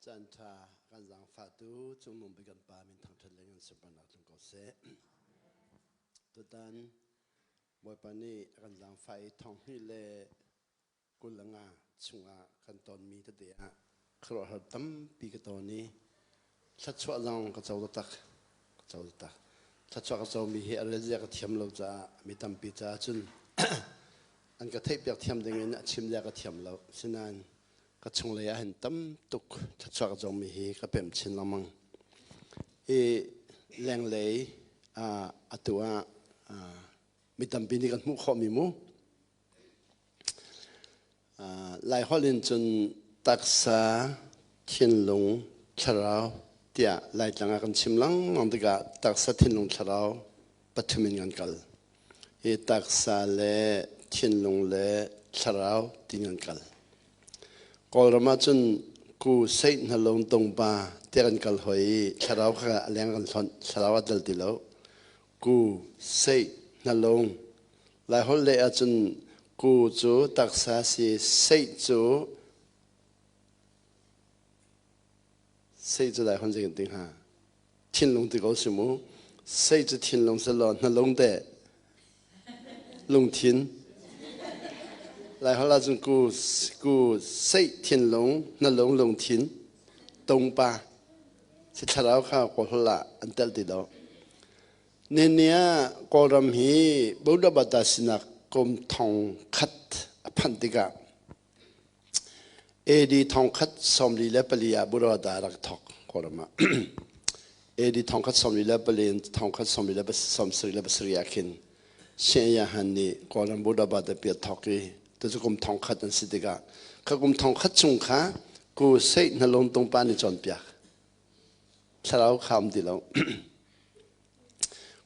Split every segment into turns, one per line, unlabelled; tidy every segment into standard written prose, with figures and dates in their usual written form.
Caanṭha kan zaangfahtu Cungnung Bik kan Pa min thangṭhat le ngan sunparnak tlung ko seh. Tutan Bawipa nih a kan zaangfah i thonghnih le 25 chungah kan tonmi tete ah khuaruahhar tampi ka ton i thluachuah zong ka co taktak. Ka co taktak. Thluachuah ka comi hi a relzia ka thiam lo caah mi tampi caah cun an ka theihpiak thiam dingin a chim zia ka thiam lo. Sinain ka chunglei ah hin tam tuk thluachuah ka cawngmi hi ka pemh chin lengmang. I lenglei atu ah mi tampi nih kan hmuh khawhmi mu. Laiholh in cun taksa, thinlung, thlarau tiah Laitlang ah kan chim lengmang tikah taksa, thinlung, thlarau pathum in kan kal. Hi taksa le thinlung le thlarau ti kan kal. Kawlram ah cun ku seih hna lung tung pa tiah kan kal hoi i thlarau kha a leng kan hlonh, thlarau a tel ti lo. Ku seih hna lung Laiholh leh ahcun ku cu taksa si, seih cu Sei cu dai hon zei kan ti hnga? Thinlung ti ko si mu. Sei cu thinlung si law hnalung teh lungthin. Laiholh ahcun ku ku sei thinlung hnalung lungthin tungpa si thlarau kha kawlholh ah an telh ti lo. Nini ah Kawlram hi Buddha sinak kum thong khat a phanh tikah AD 1044 ah Buddha a rak thawk Kawlram ah. AD 1044 in 1077 ah khin Siangyahan nih Kawlram Buddha tapi a thawk i tucu kum thongkhat an si tikah kha kum thongkhat chung kha ku seih na lung tung pa nih cawnpiak. Thlarau kha um ti lo.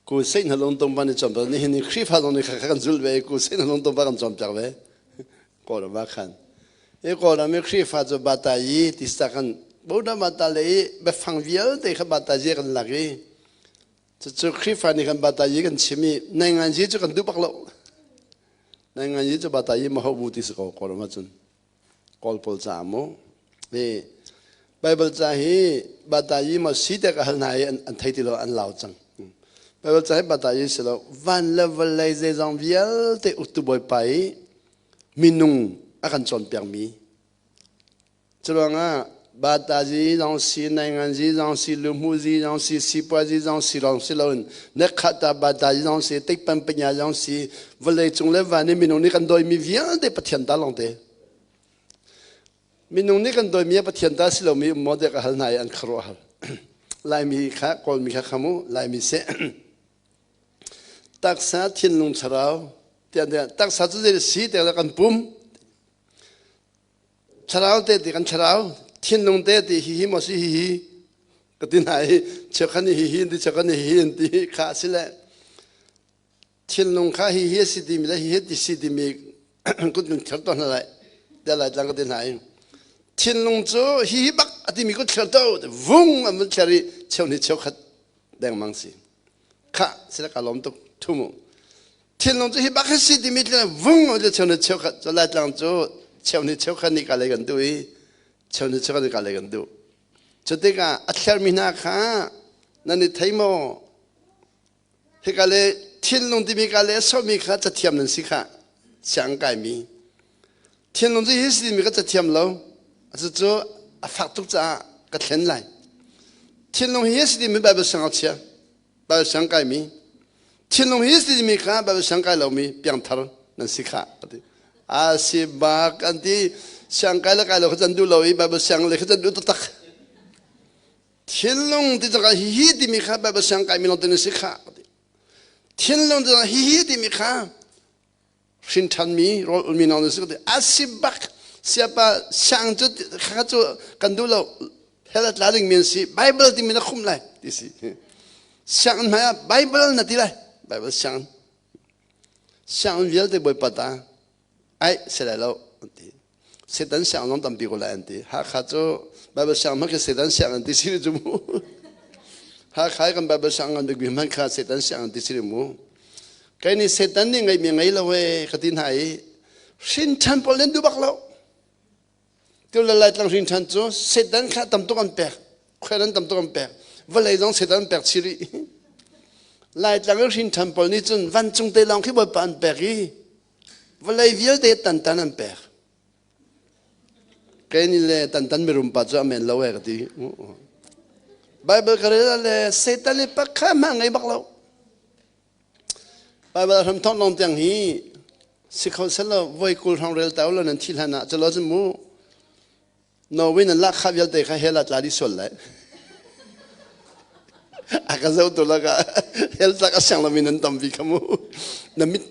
Ku seih na lung tung pa nih cawnpiak nihin ni Khrihfa zong nih kha kan zulh ve ku seih na lung tung pa kan cawnpiak ve. Kawlram ah khan. I Kawlram i Khrihfa cu bata yi ti sa kan Buddha bata le i biafang vialte kha bata yi kan lak i cucu Khrihfa nih kan bata yi kan chim i nai ngan yi cu kan duh bak lo. Nai ngan yi cu bata yi maho bu ti si ko Kawlram ahcun. Kawl pawl caah mu. I Bible ca hi bata yi maw si te ka hal hna i an thei ti lo an lau cang. Bible ca hi bata yi si lo van le vawlei zeizong vialte uktu Bawipa i minung a kan cawnpiakmi. Curuangah bata zi zong si, naingan zi zong si, luhmu zi zong si, sipuazi zong si lawng si loin nekhata bata zi zong si, tikpan panya zong si, vawlei cung le van i minung nih kan dawimi vialte Pathian ta lawngte. Minung nih kan dawimi Pathian ta si lomi um maw dek a hal hna i an khuaruah hal. Laimi kha Kawlmi kha khamu, Laimi seh. Taksa thinlung thlarau tiah taksa cu zei si te kan pum thlarau te ti kan thlarau thinlung te ti hi hi maw si hi hi ka ti hna i cheukhat nih hi hi an ti cheukhat nih hi hi an ti kha a si le thinlung kha hi hi a si timi le hi hi ti si timi kut kan thler to hna lai tiah lai tlang ka ti hna i thinlung cu hi hi bak a timi kut thler to vung an vun thler i cheu nih cheukhat dengmang si kha sila ka lawm tuk thu mu thinlung cu hi bak hi si timi tling vung le cheu nih cheukhat cu laitlang cu cheu nih cheukhat nih ka lei kan duh i cheu nih cheukhat nih ka lei kan duh cu tikah a thlermi hna kha nan i thei maw hika le thinlung timi ka le sawmi kha cathiam nan si kha siang kaimi thinlung cu hi si timi ka cathiam lo cucu a fak tuk caah ka thlen lai thinlung hi si timi Bible siangngakchia Bible siang kaimi thinlung hi si timi kha Bible siang kai lomi piangthar nan si kha ati a si bak an ti siang kai le kai lo kha can duh lo i Bible siang le kha can duh taktak thinlung ti cakah hi hi timi kha Bible siang kai mi lawng te nan si kha thinlung ti hi hi timi kha hrinṭhanmi rawl ulmi lawng na si a si bak siapa siang cu kha cu kan duh lo hell a tla ding mi an si Bible timi na khum lai ti si sianginn hmai ah Bible na ti lai Bible sianginn sianginn vialte bawipa ta ai si lai lo an ti Satan siang zong tampi ko lai an ti Hakha cu Bible siang hmanh khi Satan siang an ti si cu mu Hakha kan Bible siang an bik hmanh kha Satan siang an ti si mu Kei nih Satan nih ngeihmi ngei lo ee ka ti hna i hrin ṭhan pawl nan duh bak lo. Tu le Laitlang hrin ṭhan cu Satan kha tam tuk an pek. Khual an tam tuk an pek. Vawlei zong Satan an pek chih rih. Laitlang i hrin ṭhan pawl nih cun vancung te lawng khi Bawipa an pek i vawlei vialte tantan an pek. Kei nih le tantan mirum pa cu a men lo e ka ti. Bible ka rel le Satan i pakha hmang ngei bak lo. Baibal hram thawk lawng tiang hi si kho selaw voi 20 hrawng rel ta ulaw nan thi hlan ah culaw cun mu Norway nan lahkhah vialte kha hell ah tla dih sual lai. A ka zoh tu lakah hell tlak a siang lomi nan tampi kha mu. Na mit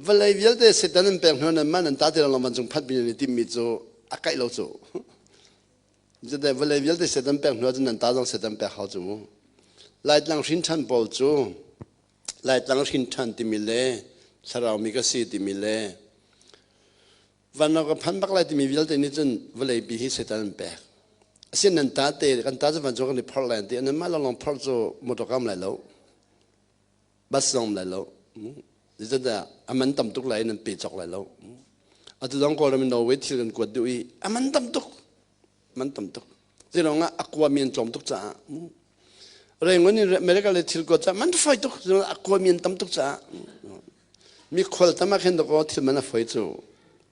vawlei vialte Satan an pek hnu nan mah nan ta ti lawng vancung phat bi nan i timmi cu a kaih lo cu. Zeite vawlei vialte Satan pek hnu ahcun nan ta zong Satan pek hau cu mu. Laitlang hrin ṭhan pawl cu Laitlang hrin ṭhan timi le thlarau mi ka si timi le vanlawng ka phan bak lai timi vialte nih cun vawlei pi hi Satan an pek. Asin nan ta te kan ta cu vancung kan i phorh lai an ti. Nan mah lawnglawng phorh cu motor kam lai lo. Bus zong lai lo. Zeicahtiah a man tam tuk lai nan pe cawk lai lo. Atu zong Kawlram in Norway thil kan kuat duh i a man tam tuk. Man tam tuk. Zeiruang ah a kuami an tlawm tuk caah. Rengon in America le thil kuat caah man fawi tuk. A kuami an tam tuk caah. Mi khual tam ah khin dakaw thil man a fawi cu.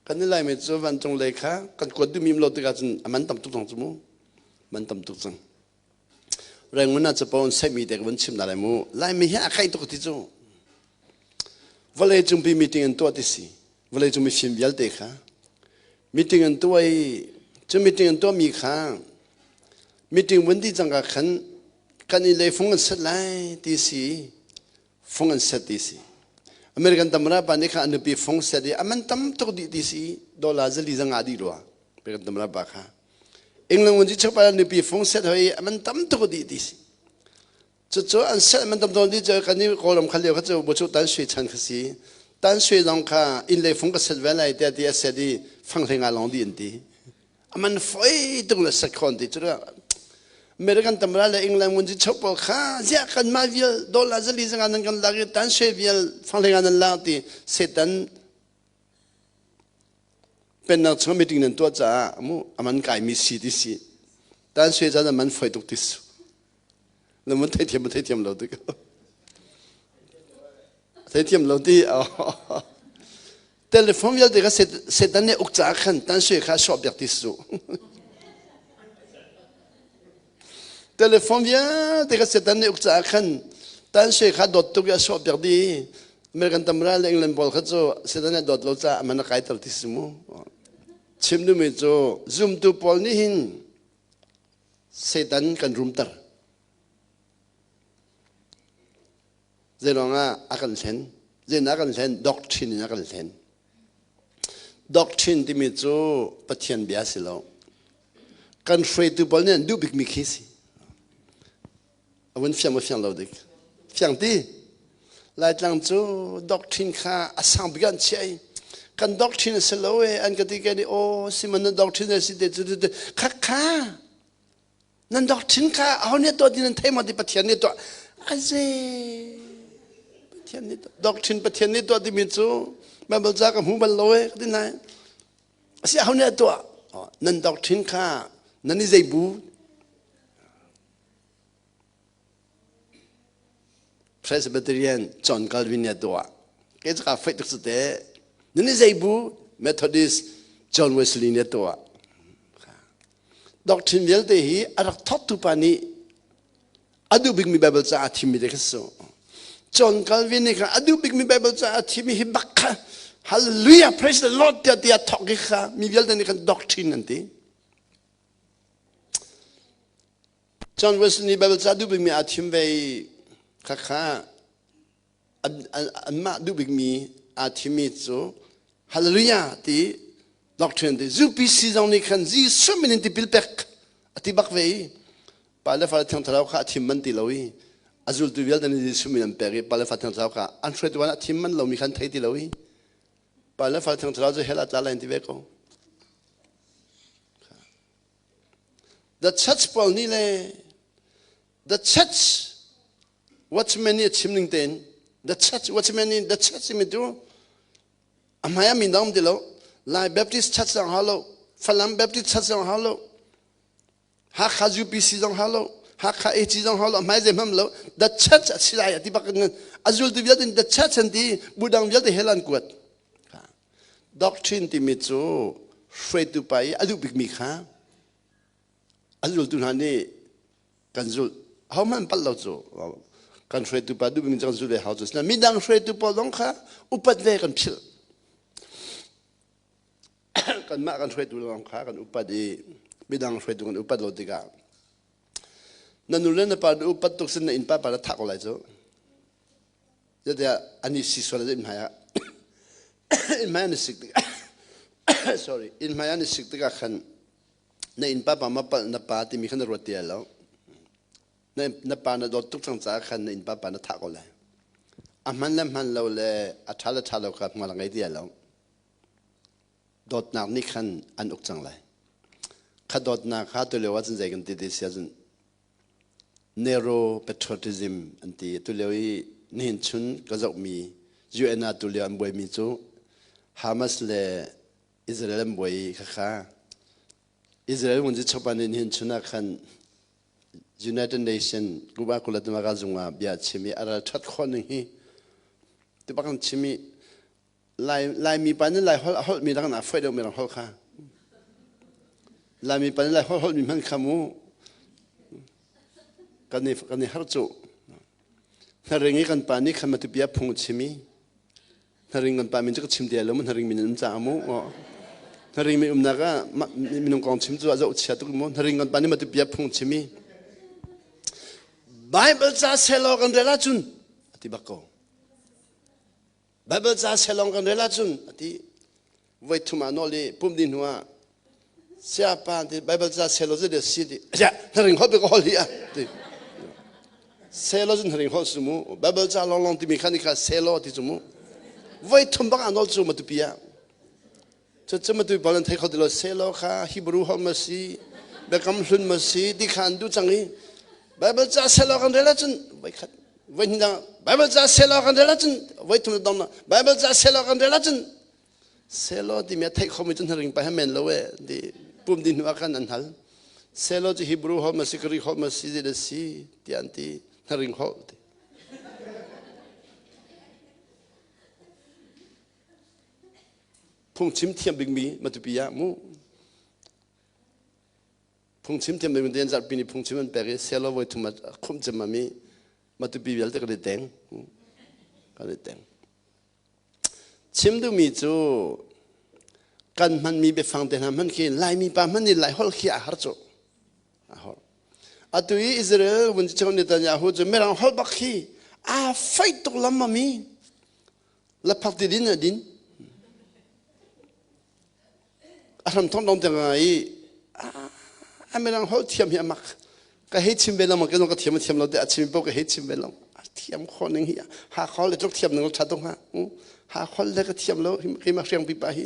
Kan i Laimi cu vancung lei kha kan kuat duhmi lo tikah cun a man tam tuk zong cu mu. Man tam tuk cang. Rangoon ah capo an saihmi te ka vun chim hna lai mu. Laimi hi a kaih tuk ti cu. Vawlei cungpi meeting an tuah ti si. Vawlei cung mifim vialte kha. Meeting an tuah i cu meeting an tuahmi kha meeting vun dih cangka khan kan i lei fung an set lai ti si. Fung an set ti si. American tamra pa nih kha an nupi fung set i a man tam tuk dih ti si. Dollar zali zanga dih rua. American tamra pa kha. England vun ci pa nupi fung set hoi a man tam tuk dih ti si. Cucu an set man tam tawn di cu kan i Kawlram kha lio kha cu bu cu tan sui chan kha si. Tan sui zong kha inn lei fung ka set ve lai tiah ti a set i fang hlei nga lawng di an ti. A man foi tuk le set khon ti cu American tamra le England vun ci chok pawl kha ziah kan mah vial dollar zali zanga nan kan lak i tan sui vial fang hlei nga nan lak ti setan Pennak chung meeting nan tuah caah mu aman kaimi si ti si. Tan sui caan man foi tuk ti su. Na mun theithiam theithiam lo ti ko. Theithiam lo ti. Telephone vialte kha Satan nih uk caah khan tan sui kha sawh piak ti su. Telephone vialte kha Satan nih uk caah khan tan sui kha dawt tuk i a sawh piak dih. American tamra le England pawl kha cu Satan nih dawt lo caah a man a kaiter ti si mu. Chim duhmi cu zumtu pawl nih hin Satan kan rumter. Zeiruang ah a kan hlen? Zeinak a kan hlen? Doctrine in a kan hlen. Doctrine timi cu Pathian bia si lo. Kan hruaitu pawl nih an duh bikmi khi si. A vun fiang maw fiang lo dik? Fiang ti. Laitlang cu doctrine kha a sang bik an chiah i kan doctrine a si lo e an ka ti ke nih aw siman na doctrine a si te cu kha kha Nan doctrine kha aho nih tuah ti nan thei maw ti Pathian nih tuah. Aze Pathian nih tuah. Doctrine Pathian nih tuah timi cu Bible ca ka hmu bal lo e ka ti nai. Asi aho nih tuah. Nan doctrine kha nan i zei bu Presbyterian John Calvin nih a tuah. Kei cu kaa feih tuk cu te. Nan i zei bu Methodist John Wesley nih a tuah. Doctrine vialte hi a rak thawktu pa nih a duh bikmi Bible ca a thimmi te kha si. John Calvin nih khan a duh bikmi Bible ca a thimmi hi bak kha Hallelujah praise the Lord tiah tiah thawk hi kha mi vialte nih khan doctrine an ti. John Wesley nih Bible ca duh bikmi aa thim ve i kha kha anmah duh bikmi aa thimmi cu Hallelujah ti doctrine ti UPC zong nih khan Jesuh min in tipil pek a ti bak ve i pa le fa le thiang thlarau kha a thim man ti lo i a zultu vialte nih Jesuh min an pek i pa le fa thiang thlarau kha an hruaitu ah a thim man lomi khan thei ti lo i pa le fa thiang thlarau cu hell ah tla lai an ti ve ko. The church pawl nih le the church watchman nih a chim ning tein the church watchman nih the church timi cu. A hmai ah min dang um ti lo. Lai Baptist Church zong hau lo. Falam Baptist Church zong hau lo. Hakha UPC zong hau lo. Hakha AC zong hau lo. A hmai zei hmam lo. The Church a si lai a ti bak in a zultu vialte in The Church an ti. Bu dang vialte hell an kuat. Doctrine timi cu hruaitu pa i a duh bikmi kha a zultu hna nih kan zulh ahohmanh palh lo cu kan hruaitu pa duhmi kan zulh ve hau cu sinain midang hruaitu pawl zong kha upat ve kan philh kanmah kan hruaitu lawng kha kan upat i midang hruaitu kan upat lo tikah na nu le na pa na upat tuk sin na innpa pa na thah ko lai cu Zeitiah ani si sual in hmai ah in hmai an i sik tikah sorry in hmai an i sik tikah khan na innpa pa ma palh na pa timi kha na ruat ti lai lo. Na, na pa na dawt tuk cang caah khan na innpa pa na thah ko lai. A hman le hman lo le a ṭha le ṭha lo kha hmual a ngei ti lai lo. Dawtnak nih khan an uk cang lai. Kha dawtnak kha tu lio ahcun zei kan ti ti si ahcun Nero patriotism an ti. Tu lio i nihin chun ka zohmi UN ah tu lio an buaimi cu Hamas le Israel an buai i khakha Israel ngun chopan in hin chun ah khan United Nation Kuba Kulatamaga zung ah bia chim i a ral ṭhat khawh ning hi ti bak an chim i Lai Laimi pa nih Lai holh a holh mi dang na foi deuh mi rang holh kha Laimi pa nih Lai holh holh mi hman kha mu kan i kan i har cu hnaring i kan pa nih khan matupia phung chim i Hnaring kan pa min cu ka chim ti lo mu hnaring min um caah mu hnaring min umnak ah minung kong chim cu a zoh chia tuk mu hnaring kan pa nih matupia phung chim i Bible ca selaw kan rel ahcun a ti bak ko Bible ca selong kan rel ahcun a ti voi thum ah nawl i pum dih hnu ah Siapa ti Bible ca selo zu de si ti ya hnaring hol be ko hol hi a ti selo zu hnaring hol su mu Bible ca long long timi khan kha selo ti chu mu voi thum bang anol chu ma tu pia chu chu ma tu balan thei kho ti lo selo kha Hebrew hol ma si biakam hlun ma si ti kha an du chang i Bible ca selo kan rel ahcun voi khat voi hnih dang Bible ca selo kan rel ahcun voi thum dong Bible ca selo kan rel ahcun Selo timi a theih khomi cu hnaring pa he men lo e ti pum di hnu ah khan an hal. Selo cu Hebrew holh ma si Greek holh ma si zei dah si tiah an ti hnaring holh ti. Phungchim thiam bikmi Matupi ah mu phungchim thiam bikmi ten zarhpi ni phungchim an pek i selo voi thum a khumh cem ami Matupi vialte kan i teng kan i teng. Chim duhmi cu kan hmanmi biafang te hna hmanh khi Laimi pa hmanh nih Lai holh khi a har cu. A holh. Atu i Israel vunci Netanyahu cu Mirang holh bak khi aa faih tuk lam ami laphak ti din a din. A hram thong dong tiang i a mirang holh thiam hi a mak. Ka hei chim ve lo ka ka thiam a thiam lo te a chim paoh ka hei chim ve lo. A thiam khawh ning hi ha khol le tluk thiam ning tha tuk ha. Ha khol le ka thiam lo hi ma hriang pipa hi.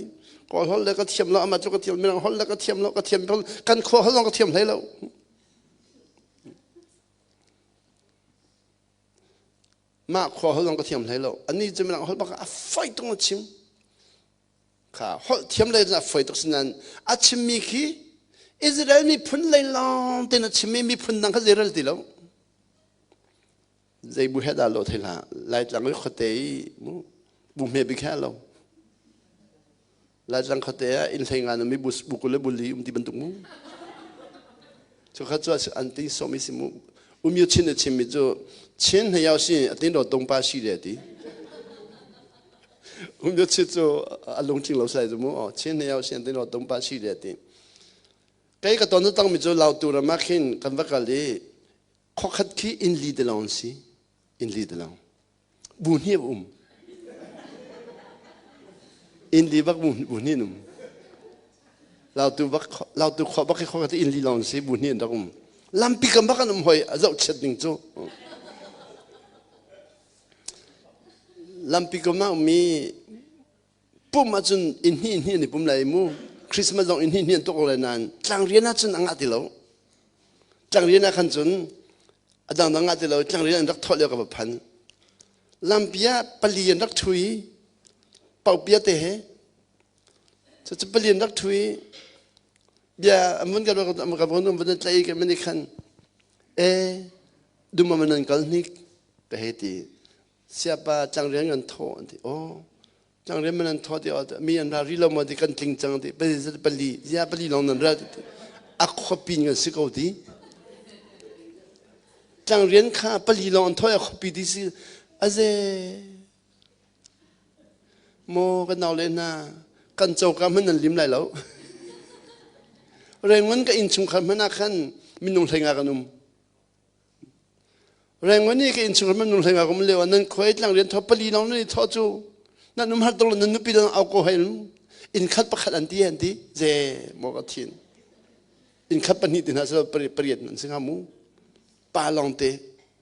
Kawl holh le ka thiam lo ama cu ka thiam mirang holh le ka thiam lo ka thiam kan khua holh zong ka thiam hlei lo. Mah khua holh zong ka thiam hlei lo. Ani cu mirang holh bak a foi tung a chim. Kha holh thiam lei a foi tuk sinain a chimmi khi Israel miphun lei lawng tein a chimmi miphun dang kha zei rel ti lo. Zei bu he dah lo thei hlah. Laitlang i khuate i bu hme bik he lo. Laitlang khuate ah inn hlei ngan mi bu bu kul le bu li um ti bantuk mu. Cu kha cu an ti sawmi si mu. Umyu chin a chimmi cu Chin he yao si a tin ro tung pa si le ti. Umyu chin cu a lungtling lo sai cu mu. Chin he yao si a tin ro tung pa si le ti. Kei ka ton tang mi cu lautu ram ah khin kan va kal i khokhat khi inn li te lawng si. Inn li te lawng. Bu hnih a um. Inn li bak bu hnih um. Lautu bak lautu khua bak hi khua inn li lawng si bu hnih an rak um. Lampi kam bak an um hoi a zohchiat ning cu. Lampi kam ah ummi pum ahcun inn hnih hnih an i pum lai mu. Christmas zong inn hnih hnih an tuak lai nain tlangrian ahcun a ngah ti lo. Tlangrian ah khan cun a dangdang ah ti lo tlangrian an rak thawh lio ka va phan. Lampi ah pali an rak ṭhu i. Paupia te he. Cucu palian rak ṭhu i bia an vun ka ka vun vun tlai ka mani khan e duma man an kal hnik ka hei ti siapa tlangrian kan thaw an ti oh tlangrian man an thaw ti mi an ra ri lo ma ti kan tling cang ti pali pali zia pali long nan ra ti a khuapin kan si ko ti tlangrian kha pali long an thaw a khuapi ti si aze Maw kan naule hna, kan coka hmanh nan lim lai lo. Rengon ka innchungkhar hmanh ah khan minung hleinga kan um. Rengon i ka innchungkhar minung hleinga kan um lio ah nan khuai tlang rian thaw pali lawng nan i thawh cu nan um har tuk lo nan nupi nan au ko hei inn khat pakhat an ti an ti ze maw ka thin inn khat pahnih ti hna silo pariat nan si hnga mu pa lawngte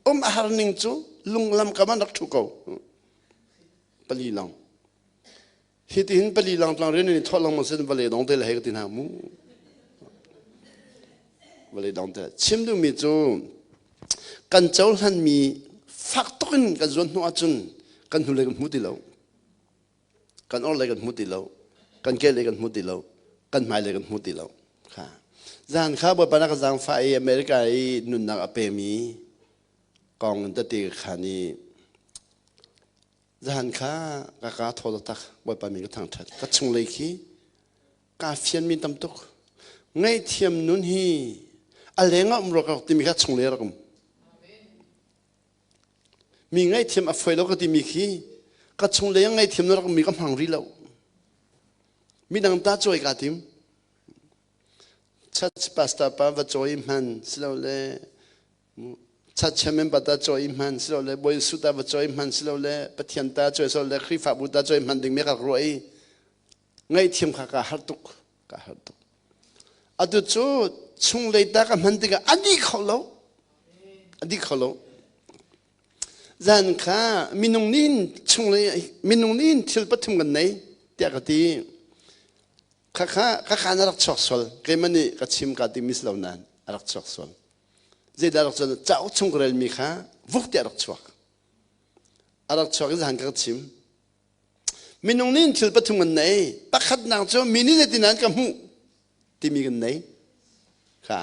um a har ning cu lunglam kam an rak ṭhu ko pali long hi tihin pali lang tlang rian in thawh lengmang sin vale dong te le hei ka ti hna mu vale dong te chim duhmi cu kan cohlanmi fak tuk in kan zuan hnu ahcun kan hnulei kan hmu ti lo kan orhlei kan hmu ti lo kan kehlei kan hmu ti lo kan hmailei kan hmu ti lo kha zan kha bawipa na ka zaangfah i America i nunnak a pemi kong in tete khan i zan kha ka ka thaw tak bawipa min ka thangṭhat ka chunglei khi ka fianmi tam tuk ngaihthiam nun hi a leng ah um rawk timi kha chunglei rak um Mi ngaihthiam a fawi lo ka timi khi ka chunglei ah ngaihthiam na rak mi ka hmang rih lo. Midang ta cawi kaa tim. Church pastor pa va cawi hman silole church chairman pa ta cawi hman silole Bawi Jesuh ta va cawi hman silole Pathian ta cawi silole Khrihfabu ta cawi hman ding mi ka ruah i ngaihthiam kha ka har tuk ka har tuk. Atu cu chunglei ta ka hman tikah a dih kho lo. A dih kho lo. Zan kha minung nih chunglei minung nih thil pathum kan nei tiah ka ti. Khakha khakha na rak chuak sual. Keimah nih ka chim ka ti mis lo nain a rak chuak sual. Zeidah rak chuak cauk chung ka relmi kha vuk tiah rak chuak. A rak chuak i zan ka chim. Minung nih thil pathum kan nei. Pakhatnak cu mi nih zeitin an ka hmuh timi kan nei. Kha.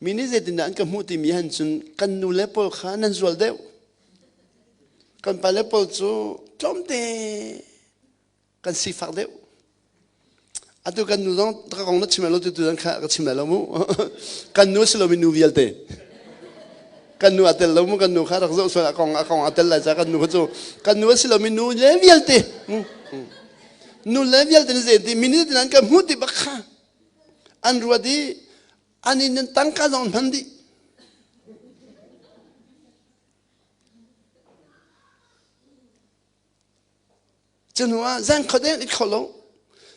Mi nih zeitin an ka hmuh timi han cun kan nu le pawl kha nan zual deuh. Kan pa le pawl cu tlawmte kan sifak deuh. Atu kan nu zong ka kong na chim lo tu tu kha ka chim lai lo mu. Kan nu si lomi nu vialte. Kan nu a tel lo mu kan nu kha rak zoh sual a kong a kong a tel lai ca kan nu kha cu kan nu a si lomi nu le vialte. Nu le vialte ni zei ti minute nan kan hmu ti bak kha an ruat i an in nan tangka zong hman dih. Cu ah zan khuate an it kho lo.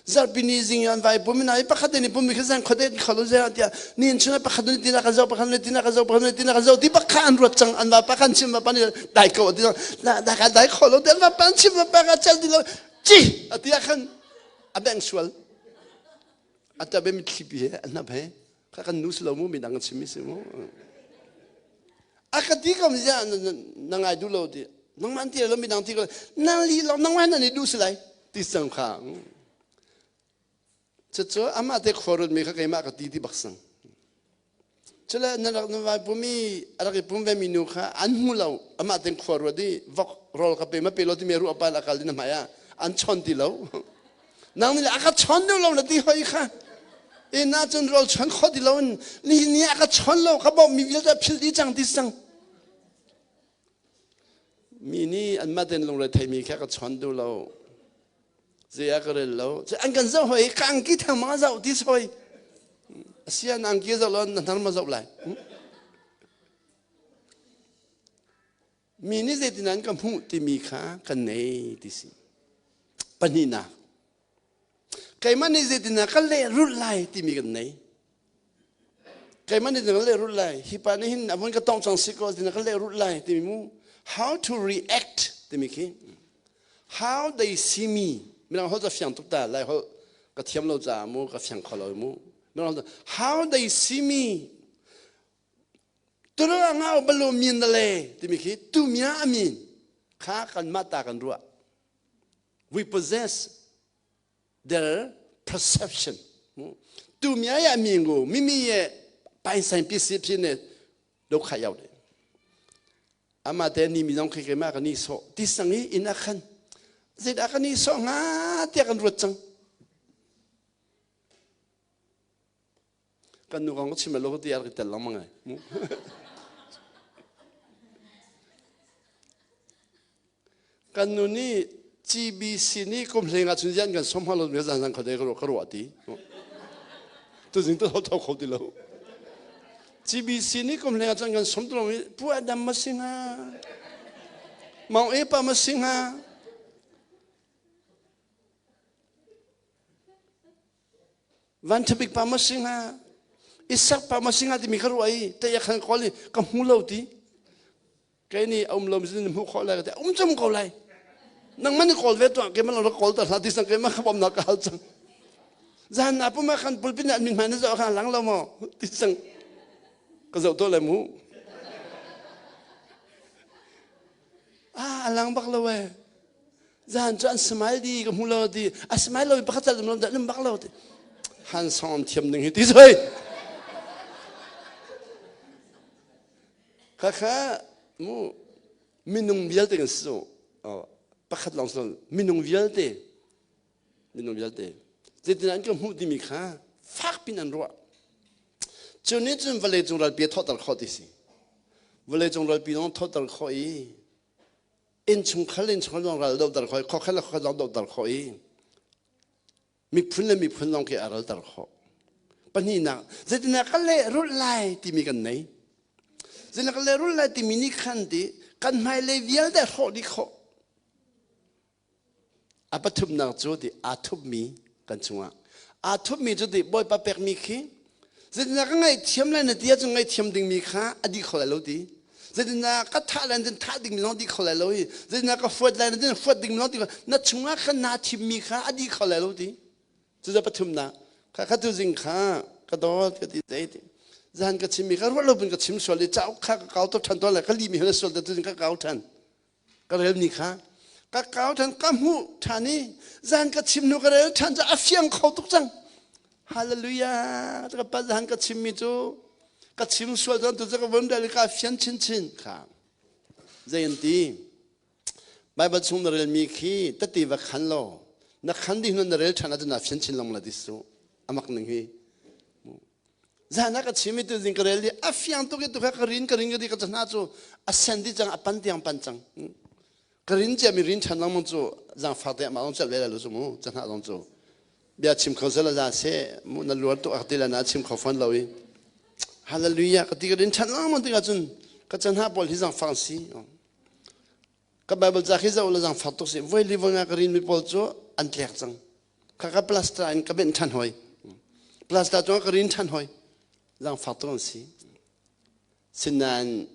Zarhpi ni zing an vai pum i pakhat in pum kha zan khuate an kho lo zei tiah ni chung pakhat ni tina ka zo pakhat ni tina ka zo pakhat ni tina ka zo ti bak kha an ruat cang an va pa kan chim va pa ni dai ko ti na da ka dai kho lo ti an va pa chim va pa ka chal ti lo ci ati ah khan a beng sual ata be mitthli pi he an hnap he kha kan nu si lo mu midang an chim mi si mu a ka ti ko zia na ngai duh lo ti nangmah an ti lo midang ti ko na li lo nangmah nan i duh si lai ti cang kha cucu amah te khuarut mi kha keimah ka ti ti bak sang cule na rak na vai pumi a rak i pum ve mi nu kha an hmu lo amah ten khua ruat i vok rol ka pe ma pe lo ti mi ru apa la kal din hmai ah an chon ti lo Nang nih a ka chawn deuh lo na ti hoi kha. Inn ah cun rawl chuan kho ti lo in nihin ni a ka chawn lo ka bawmh mi vialte a phil dih cang ti cang. Mi nih anmah tein lungre theimi kha ka chawn duh lo. Zei ah ka rel lo. An kan zoh hoi ka angki thang ma zoh ti soi. Asian angki zoh lo na hnar ma zoh lai. Mi nih zeitin an ka hmuh timi kha kan nei ti si. Pahnihnak, keimah nih zeitin ka lehrulh lai timi kan nei. Keimah nih ka lehrulh lai. Hi pa nih hin a vun ka tong cang si ko zeitin ka lehrulh lai timi mu. How to react timi khi. How they see me. Mirang holh ca fiang tuk ta lai holh ka thiam lo caah mu ka fiang kho lo mu. Mirang how they see me Turu ngau balu min le timi khi tu mia amin kha kan mah ta kan ruah. We possess their perception. သူများရဲ့အမြင်ကိုမိမိရဲ့ပိုင်ဆိုင်ပစ္စည်းဖြစ်နေဒုက္ခရောက်တယ်အမတဲ့နီမီဆောင်ခေခေမကနီဆောတိစငီအင်အခန်ဇေဒအခနီဆောငါတဲ့ကန်ရချံကန်နူကောင်ချိမလောတီယာကတလမငိုင် kan nu nih GBC nih kum hleng ah cun zian kan som halo mi zan zan kho de ka ruah ti tu zing tu tho kho ti lo GBC nih kum hleng ah cun kan som tu mi pu adam ma singa mau e pa ma singa Van ṭhabik pa ma si hnga Isak pa ma si hnga timi ka ruah i tei a khan kawl i ka hmu lo ti kei nih a um lo mi hmuh khawh lai ka ti um cum ko lai nangmah nih kawl ve tuah keimah lo kawl ta hlah ti sang keimah ka bawmnak ka hal cang zan na puma khan pulpit nih min hmai na zoh khan lang lo maw ti sang ka zoh to lai mu ah a lang bak lo eh Zan cu an smile di ka hmu lo ti a smile lo pakhat tal um dah bak lo ti han song thiam ding hi ti soi kha kha mu minung vialte kan si pakhat lawng si minung vialte minung vialte zeitin an ka hmuh timi kha fak pin an ruah cu nih cun vawlei cung ralpi a thawhter khawh ti si vawlei cung ralpi zong thawhter khawh i innchungkhar innchungkhar zong ral dohter khawh i khuakhar le khuakhar zong dohter khawh i miphun le miphun zong khi a ralter khawh pahnihnak zeitindah ka lehrulh lai timi kan nei zeitindah ka lehrulh lai timi nih khan ti kan hmailei vialte hrawh dih khawh A pathumnak cu ti aa thupmi kan chungah aa thupmi cu ti Bawipa pekmi khi zeitindah ka ngaihthiam lai na ti ahcun ngaihthiam dingmi kha a dih kho lai lo ti zeitindah ka thah lai na thah dingmi zong dih kho lai lo i zeitindah ka fuat lai na fuat dingmi zong dih kho na chungah khan naa thimmi kha a dih kho lai lo ti cucu pathumnak kha kha tu zing kha ka dawt ka ti zei ti zan ka chimmi kha ruah lo pin ka chim sual i cauk kha ka kau tuk ṭhan tawn lai ka lihmi hna sual te tu zing ka kau ṭhan ka relmi kha ka kau ṭhan ka hmuh ṭhan i zan ka chim hnu ka rel ṭhan cu a fiang kho tuk cang hallelujah ka pa zan ka chimmi cu ka chim sual cang tu cu ka vun rel i ka fian chinchin kha zei an ti Bible chung na relmi khi tati va khan law na khan dih hnu na rel ṭhan ahcun na fian chin long la ti su amak ning hi Zan ah ka chim i tuzing ka rel i a fiang tuk i tukha ka rin ka rin ka ti ka hna cu a sen di cang a pan tiang pan cang ka rin cia mi rin ṭhan lengmang cu zaangfak te amah zong celh ve lai lo cu mu ca zong cu bia chim kho sela za se mu na luar tuk ak ti la na chim kho fawn lo i hallelujah ka ti ka rin ṭhan lengmang tikah cun ka can ha pawl hi zaangfak si ka bible ca khi zoh la zaangfak tuk si voi li voi nga ka rin mi pawl cu an tlek cang Khaka plaster in ka benh ṭhan hoi. Plaster cungah ka rin ṭhan hoi. Zaangfak tuk an si. Sinain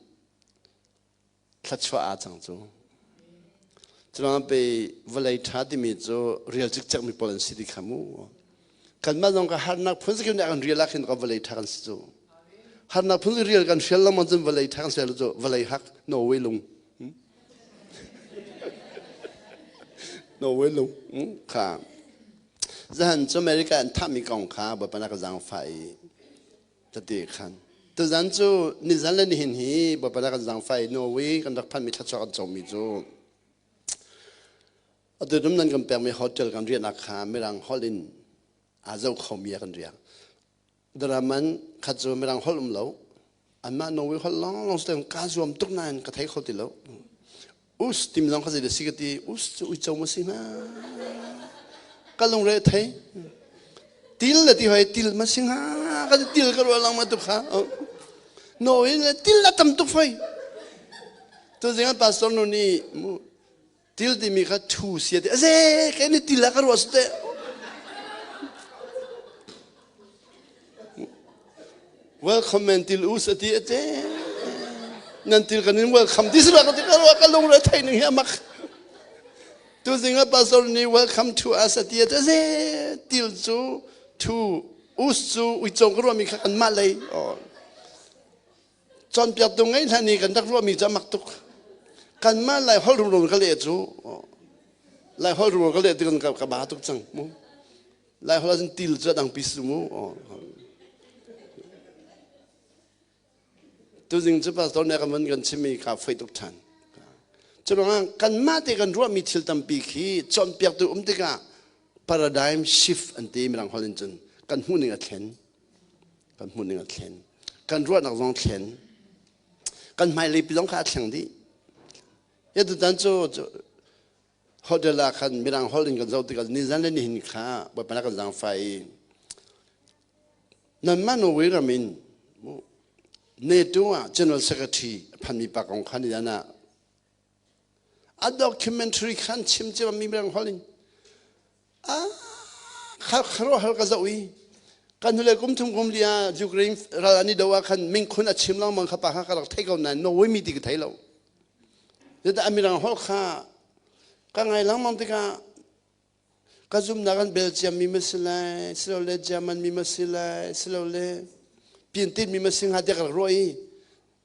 thluachuah aa cang cu. Curuangah pei vawlei ṭha timi cu rial cikcek mi pawl an si ti kha mu. Kanmah zong ka harnak phun zakip nih a kan rial ah khin ka vawlei ṭha kan si cu. Harnak phun rial kan hrial lengmang cun vawlei ṭha kan si lo cu vawlei hak Norway lung. Norway lung kha zahan cu America an thahmi kong kha Bawipa na ka zaangfah i tati khan tuzan cu nizan le nihin hi Bawipa na kan zaangfah i Norway kan rak phanmi thluachuah kan comi cu atu dum nan kan pekmi hotel kan riahnak kha mirang holh in aa zoh khomi ah kan riak Daraman khat cu mirang holh um lo anmah Norway holh lawnglawng si kaa zuam tuk nain ka thei kho ti lo us tim zong kha zei si ka ti us cu uico ma si hnga ka lungre thei til le ti hoi til ma si hnga ka ti til ka ruah lang ma tuk kha Norway le til a tam tuk foi tu zing ah pastor nu nih Til timi kha thu si a ti. Aze, kei nih til ah ka ruah sute. Welcome man til us a ti a te. Nan til kan in welcome ti si ka ti ka ruah ka lungre thei ning hi amak. Tu zing ah pastor nih welcome to us a ti a te. Aze, til cu thu us cu uico ka ruah mi kha kan mah lei. Oh. Cawnpiaktu ngei hlan i kan rak ruahmi cu a mak tuk. Kanmah lai holh rumro ka leh cu. Lai holh rual ka leh tikun ka ka ba tuk cang mu. Lai holh ahcun til cu a dang pi su mu. Tuzing cu pastor nih kan kan chimmi kha foi tuk ṭhan. Curuangah kanmah te kan ruahmi thil tampi khi cawnpiaktu um tikah paradigm shift an ti mirang holh in cun kan hmuhning a thlen. Kan hmuhning a thlen. Kan ruahnak zong thlen. Kan hmailei pi zong kha a thleng dih. Ya tutan cu hotel ah khan mirang holh in kan zoh tikah nizan le nihin kha Bawipa kan zaangfah i Nanmah Norway ram in NATO ah General Secretary a phanmi pa kong kha nizan ah a documentary khan chim cia mi mirang holh in a kharuahhar ka zoh i kan hnulei kum thum kum li ah Ukraine ral an i do ah khan mingkhun a chim lengmang kha pa kha ka rak thei ko nain Norway mi ti ka thei lo. Zeicahtiah a mirang holh kha ka ngai lengmang tikah Ka zumhnak an Belgium mi ma si lai, silole German mi ma si lai, silole Piantit mi ma si hnga tiah ka rak ruah i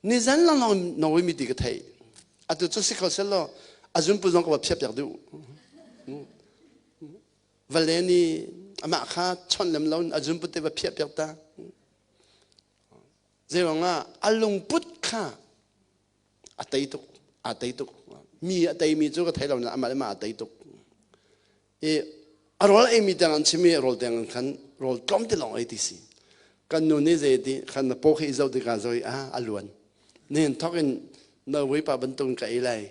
nizan lawnglawng Norway mi ti ka theih. Atu cu si kho selaw a zumpu zong ka va phiah piak duh. Vale nih amah kha chawnh lem lo in a zumpu te va phiah piak ta. Zeiruangah a lungput kha a tei tuk aa tei tuk mi a teimi cu ka thei lo na amah le mah a tei tuk i a rawl eimi tiang an chim i rawl tiang khan rawl tlawm ti lawng ei ti si kan nu nih zei ti khan na paw khi i zoh tikah zoi a a luan nihin thok in Norway pa bantuk in ka ei lai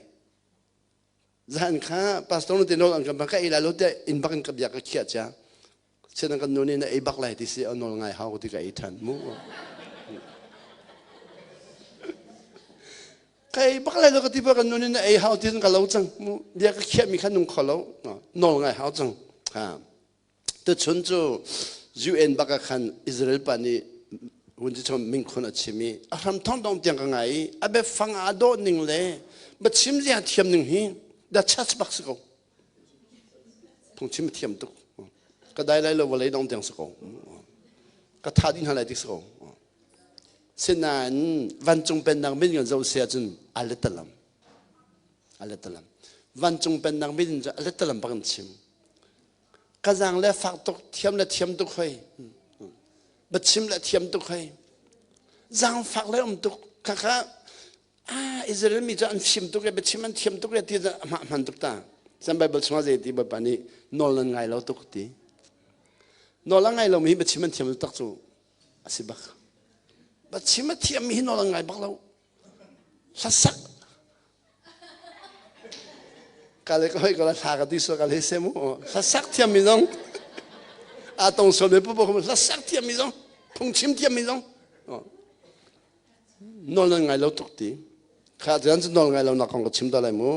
zan kha pastor nu te nawl an kan ka ei lai lo tiah inn bak in ka bia ka khiah cia Sian kan nu nih na ei bak lai ti si a nawl ngai hau ti ka ei ṭhan mu. Ka ei bak lai lo ka ti ba kan nu nih na ei hau ti ka lo cang mu. Bia ka khiah mi kha nung kho lo. Nawl ngai hau cang. Ha. Tuchun cu UN bak ah khan Israel pa nih vun ci chom mingkhun a chim i a hram thong dong tiang ka ngai i a biafang aa dawh ning le biachim zia thiam ning hi the church bak si ko. Phungchim a thiam tuk. Ka dai lai lo vawlei dong tiang si ko. Ka tha dih hna lai ti si ko. Sinain vancung pennak min kan zoh si ahcun a letalam. A letalam. Vancung pennak min cu a letalam bak in chim. Ka zaang le fak tuk, thiam le thiam tuk hoi. Biachim le thiam tuk hoi. Zaangfak le um tuk. Khakha ah Israel mi cu an fim tuk le biachim an thiam tuk le ti a hman tuk ta san Bible chungah zei ti Bawipa nih nawl nan ngai lo tuk ti nawl a ngai lomi hi biachim an thiam tak cu a si bak biachim a thiammi hi nawl an ngai bak lo hlasak ka le ka hoi ka la thla ka ti so ka le se mu hlasak thiammi zong a tong sual me pu hlasak thiammi zong phungchim thiammi zong Nawl nan ngai lo tuk ti. Kha tuan cu nawl ngai lo nak kong ka chim ta lai mu.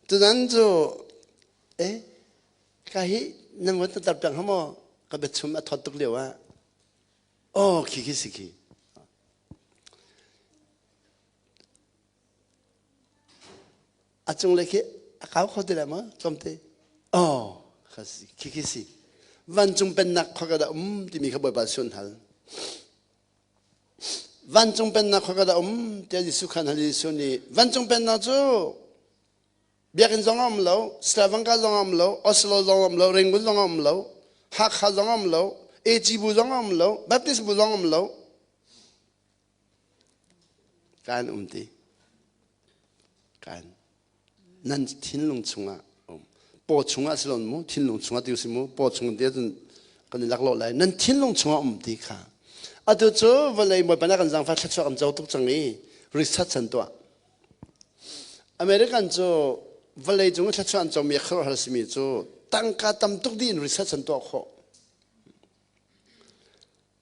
Tutan cu eh ka hi nan von tar peng hamo ka biachum a thawt tuk lio ah oh khi khi si khi A cunglei khi a kau kho ti lai maw tlawmte? Oh, khi khi si. Vancung pennak khua ka dah um timi kha Bawipa sun hal. Vancung pennak khua ka dah um tiah Jesuh khan hal Jesuh nih vancung pennak cu biakinn zong a um lo, Slavanka zong a um lo, Oslo zong a um lo, Rangoon zong a um lo, Hakha zong a um lo, AG bu zong a um lo, Baptist bu zong a um lo. Kaan um ti. Kaan. Nan thinlung chungah um. Paw chungah si lon mu, thinlung chungah ti si mu, paw chung ti ahcun kan i laklawh lai. Nan thinlung chungah um ti kha. Atu cu vawlei Bawipa nih kan zaangfah thluachuah kan co tuk cang i research an tuah. American cu vawlei cung i thluachuah an comi a khuaruahhar simi cu tangka tam tuk dih in research an tuah khawh.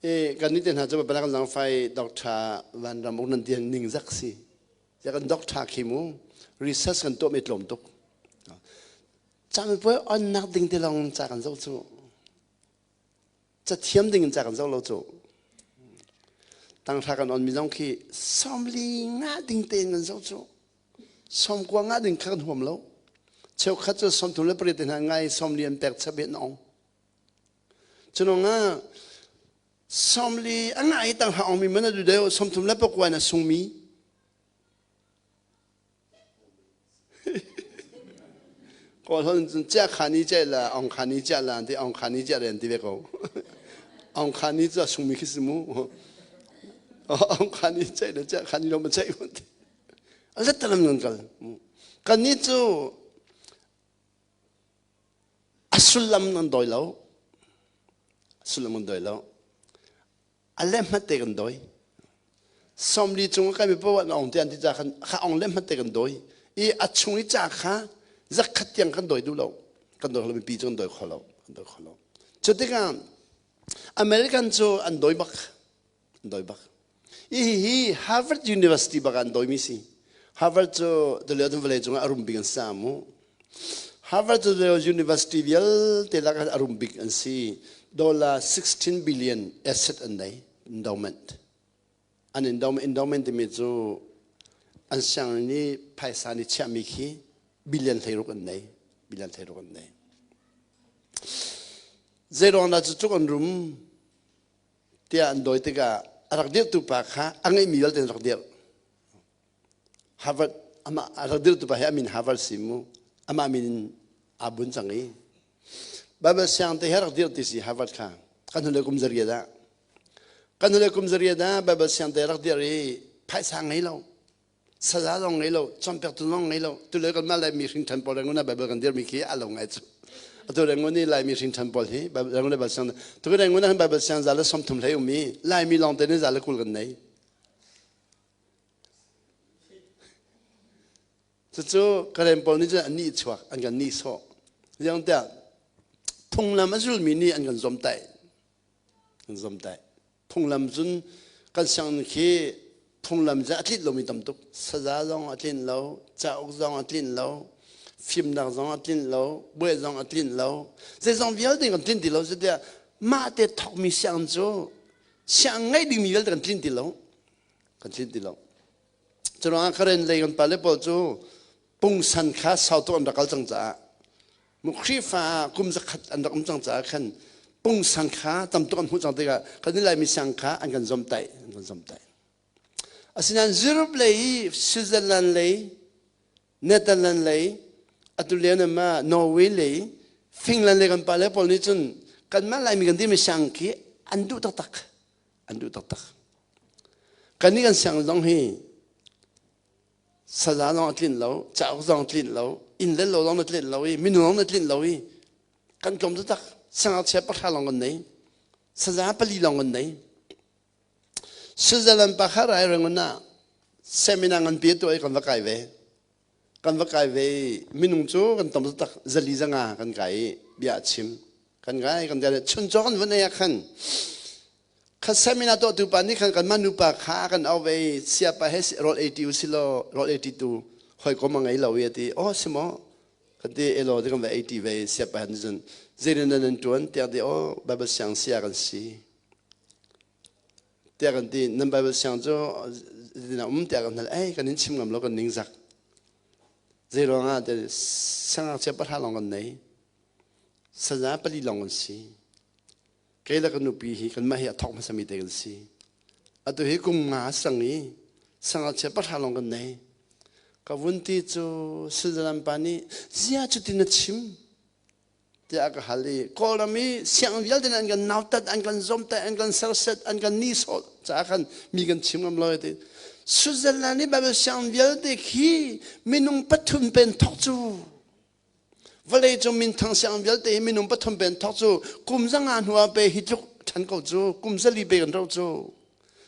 E kan nih te hna cu banak lang fai doctor van ram uk nan tiang ning zak si ya kan doctor khi mu research kan tuah mi tlawm tuk cam poi on nak ding te long ca kan zoh cu ca thiam ding in ca kan zoh lo cu tanghra kan on mi zong khi sawmli nga ding te in kan zoh cu sawmkua nga ding kha kan huam lo cheukhat cu sawmthum le pariat te hna ngai sawmli an pek chap in ong Cunong sawmli a ngah i tang ongmi man a du deuh 34 in a sungmi. Kawl holh cun cia kha ni ceih la ong kha ni ciah la ti ong kha ni ciah ren ti ve ko. Ong kha ni cu a sungmi khi si mu. Ong kha ni ceih le cia kha ni lo ma ceih mu ti. A let talam nan kal. Kan ni cu a sullam nan dawi lo. Sullam nan dawi lo. A le hmat te kan dawi. 40 cung kan mi paoh an ong te an ti ca khan kha ong le hmat te kan dawi. I a chung i ca kha zakhat tiang kan dawi duh lo. Kan dawi lo mipi cu kan dawi kho lo. Kan dawi kho lo. Cu tikah American cu an dawi bak. An dawi bak. Hihi Harvard University bak an dawimi si. Harvard cu tulio vawlei cungah a rum bik an si mu. Harvard cu university vialte lakah a rum bik an si. Dollar 16 billion asset an nei endowment. An endowment, endowment timi cu an sianginn i phaisa nih chiahmi khi billion 16 an nei. Billion 16 an nei. Zeiruang dah cu cuk an rum? tiah an dawi tikah a rak dirhtu pa kha a ngeihmi vialte in rak dirh. Harvard amah a rak dirhtu pa hi a min Harvard si mu. Amah min in aa bun cang i Bible siang te hi rak dirh ti si Harvard kha kan hnulei kum zariat ah kan hnulei kum zariat ah Bible siang te rak dirh i phaisa ngei lo saza zong ngei lo cawnpiaktu zong ngei lo tule kanmah Laimi hringṭhan pawl Rangoon ah Bible kan dirmi khi a lo ngai cu atu Rangoon i Laimi hringṭhan pawl hi Rangoon Bible siang tu Rangoon ah hin Bible siang za le 30 hlei um i Laimi lawng te nih za le 20 kan nei cucu Karen pawl nih cun an nih chuak an kan nih sawh ziang tiah phunglam a zulmi nih an kan zomtaih an zomtaih Phunglam cun kan sianginn khi phunglam cu a tlinh lomi tam tuk. Saza zong a tlinh lo, cauk zong a tlinh lo, fimnak zong a tlinh lo, buai zong a tlinh lo. Zeizong vialte kan tlinh ti lo. Cutiah mah te thawkmi sianginn cu sianginn ngeih dingmi vialte kan tlinh ti lo. Kan tlinh ti lo. Curuangah Karen lei kan pale pawl cu pungsan kha sau tuk an rak kal cang caah Khrihfa kum zakhat an rak um cang caah khan pungsan kha tam tuk an hmuh cang tikah kan Laimi siang kha an kan zomtaih an kan zomtaih. Asinain Europe lei, Switzerland lei, Netherlands lei, atu lian ma Norway lei, Finland lei kan pale pawl nih cun kanmah Laimi kan timi siang khi an duh taktak. An duh taktak. Kannih kan siang zong hi saza zong a tlinh lo, cauk zong a tlinh lo, inn le lo zong na tlinh lo i minung zong na tlinh lo i kan tlawm taktak. Siangngakchia pahra lawng kan nei. Saza pali lawng kan nei. Switzerland pa kha rai Rangoon ah seminar nganpi a tuah i kan va kai ve. Kan va kai ve i minung cu kan tam taktak 400 500 kan kai i bia a chim. Kan kai kan kai chuncaw kan vun ei ah khan Kha seminar tuahtu pa nih khan kanmah nupa kha kan auh ve i siapa he rawl ei ṭi usih law rawl ei ṭi tu hawikom a ngei lo i a ti. Aw si maw? Kan ti elaw ti kan va ei ṭi ve i siapa he cun zeirin dah nan ṭuan tiah ti aw Bible siang sia kan si. Tiah kan ti nan Bible siang cu zeitin um tiah kan hal ei kan in chim ngam lo kan ningzak. Zei ruangah ti siangngakchia pahra lawng kan nei. Saza pali lawng kan si. Kei le ka nupi hi kanmah hi a thawk hmasami te kan si. Atu hi kum nga sang i sangachia pahra lawng kan nei. Ka vun ti cu Switzerland pa nih zia cuti na chim tiah a ka hal i Kawlram i sianginn vialte an kan nautat, an kan zomtaih, an kan serset, an kan nihsawh caah khan mi kan chim ngam lo ti. Switzerland i Bible sianginn vialte khi minung pathum pen thawk cu Vawlei cung minthang siang vialte hi minung pathum pen thawk cu kum 500 hnu ah pe hi tluk ṭhan ko cu kum 400 pe kan ro cu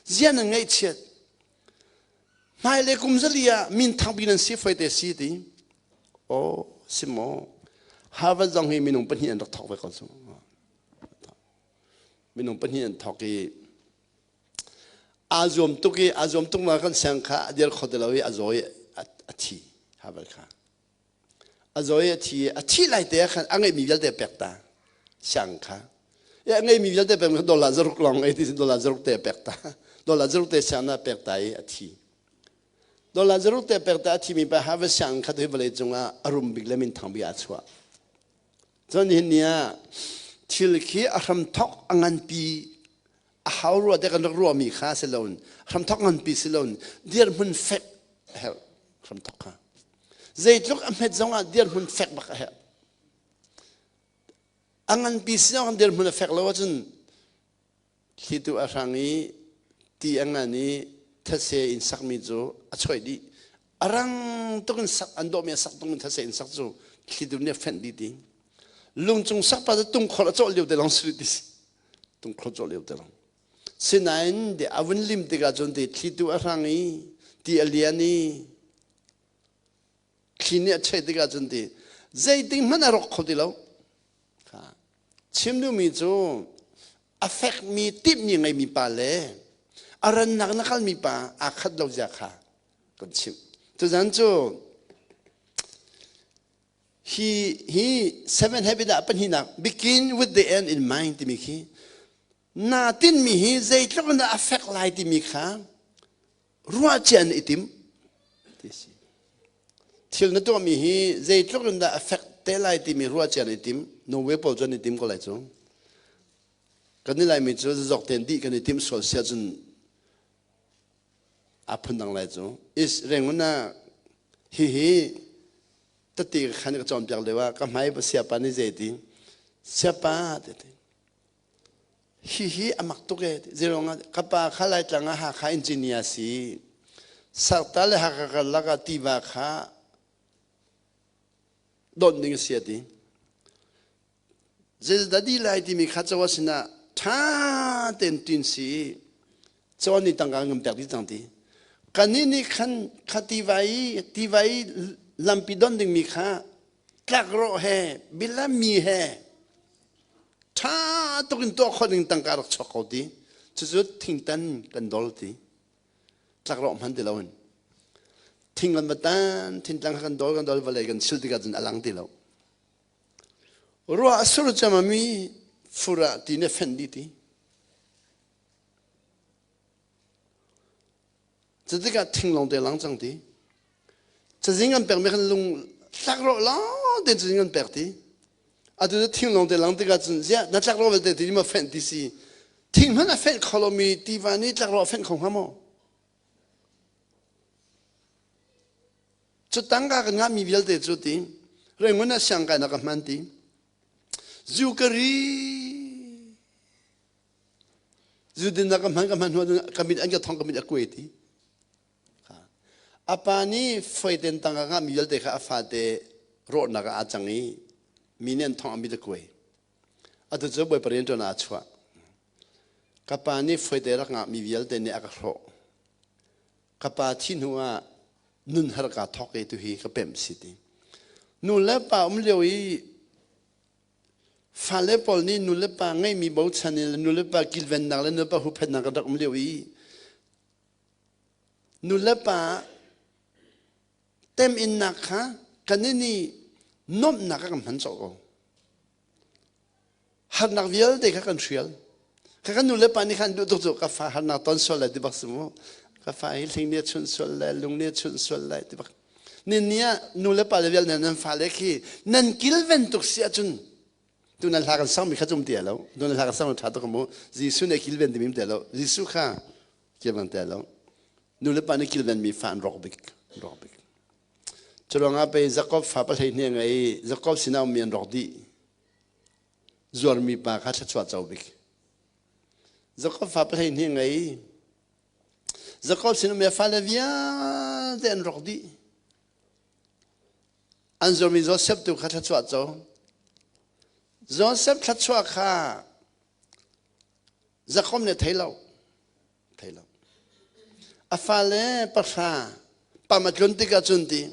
zian an ngaihchiat hmailei kum 400 ah minthang bi nan si foi te si ti aw si maw Harvard zong hi minung pahnih an rak thawk ve ko cu minung pahnih an thawk i aa zuam tuk i aa zuam tuk ma kan siang kha a dir kho ti lo i a zaw i a thi Harvard kha A zaw i a thi i a thih lai te ah khan a ngeihmi vialte a pek ta. Siang kha. I a ngeihmi vialte pek dollar zaruk lawng ngei ti dollar zaruk te a pek ta. Dollar zaruk te siang na pek ta i a thi. Dollar zaruk te pek ta a thimi pa Harvard siang kha hi vawlei cungah a rum bik le minthang bik ah a chuah. Cun nihin ni ah thil khi a hramthok a nganpi a hau rua te kan rak ruahmi kha si loin hramthok nganpi si loin dirhmun fek a herh hramthok kha. Zeitluk a hmet zongah dirhmun fek bak a herh. A nganpi si kan dirhmun a fek lo ahcun thlitu a hrang i ti a ngan i thetse in sakmi cu a choih dih. A rang tuk in sak an dawhmi a sak tung in thetse in sak cu thlitu nih a fenh dih ti. Lungcung sak pa cu tungkhor a cawh lio te lawng si ti. Tungkhor cawh lio te lawng. Sinain a vun lim tikah cun ti thlitu a hrang i ti a lian i thli nih a cheh tikah cun ti zeiting hmanh a rawk kho ti lo. Chim duhmi cu a fekmi timhmi ngeimi pa le a rannak na kalmi pa aa khat lo zia kha kan chimh. Tuzan cu hi hi seven habit ah pahnihnak begin with the end in mind timi khi naa tinhmi hi zeitluk in dah a fek lai timi kha ruahcia in i tim ti si. Thil na tuahmi hi zeitluk in dah a fek te lai timi ruahcia in i tim. Norway pawl cu an i tim ko lai cu. Kan i laimi cu zazok tein dih kan i tim sual sia cun aa phundang lai cu. Is rengun ah hihi tati ka khan ka cawnpiak lio ah ka hmai siapa nih zei ti siapa ti Hihi a mak tuk ee. Zeiruangah ka pa kha Laitlang ah Hakha engineer a si. Sakta le Hakha karlak ah tiva kha donh ding a si a ti. Zeizdah dih lai timi kha cawa sinah ṭha tein ṭin si i cawa nih tangka ngam pek dih cang ti. Kannih nih khan kha tiva i tiva i lampi don dingmi kha tlakrawh he bilami he ṭha tuk in tuah khawh ding tangka rak chuak ko ti. Cucu thingtan kan dol ti. Tlakrawh hman ti loin. Thing kan va tan, thingtlang kha kan dol kan dol vawlei kan sil tikah cun a lang ti lo. Ruah a sur cem mi fur ah ti nih a fenh dih ti. Cutikah thing lawng te lang cang ti. Cazin kan pekmi khan lung tlak rawh lawng tein cazin kan pek ti. Atu cu thing lawng te lang tikah cun ziah na tlak rawh vialte ti ma fenh ti si. Thing hmanh a fenh kho lomi tiva nih tlak rawh a fenh kho hnga maw? Cu tangka kan ngahmi vialte cu ti Rangoon ah siangkainak ka hman ti. Zu ka ri zu dinnak ka hman ka hman hnu ka mit an ka thong ka mit a kuai ti. A pa nih foiten tangka ngahmi vialte kha a fate rawhnak ah aa cang i mi nih an thong a mit a kuai. Atu cu Bawipa rianṭuan ah aa chuah. Ka pa nih foite rak ngahmi vialte nih a ka hrawh. Ka pa thi hnu ah nun har kaa thawk i tuhi ka pemh si ti. Nu le pa um lio i fale pawl nih nu le pa ngeihmi bochan in nu le pa kilvennak le nu le pa huhphenhnak kan rak um lio i nu le pa teminnak kha kan i nuamhnak a kan hman cawh ko. Harnak vialte kha kan hrial. Kha kan nu le pa nih khan duh tuk cu ka fa harnak ton sual lai ti bak si mu. Ka fa hi hling nih a chunh sual lai, lung nih a chunh sual lai ti bak. Ni ni ah nu le pa le vial nan fale khi nan kilven tuk si ahcun tu nan hla kan sangmi kha cum ti lo. Tu nan hla kan sang ṭha tuk mu. Jesuh nih kilven timi ti lo. Jesuh kha kilven ti lo. Nu le pa nih kilvenmi fa an rawk bik. Rawk bik. Curuangah pei Jakob fa pahlei hne ngei Jakob sinah ummi an rawk dih. Zuarmi pa kha thluachuah co bik. Jakob fa pahlei hne ngei Jakob sin ummi a fale vialte an rawk dih. An zuarmi Josef tu kha thluachuah co. Josef thluachuah kha Jakob nih a thei lo. Thei lo. A fale pahra pam a tlun tikah cun ti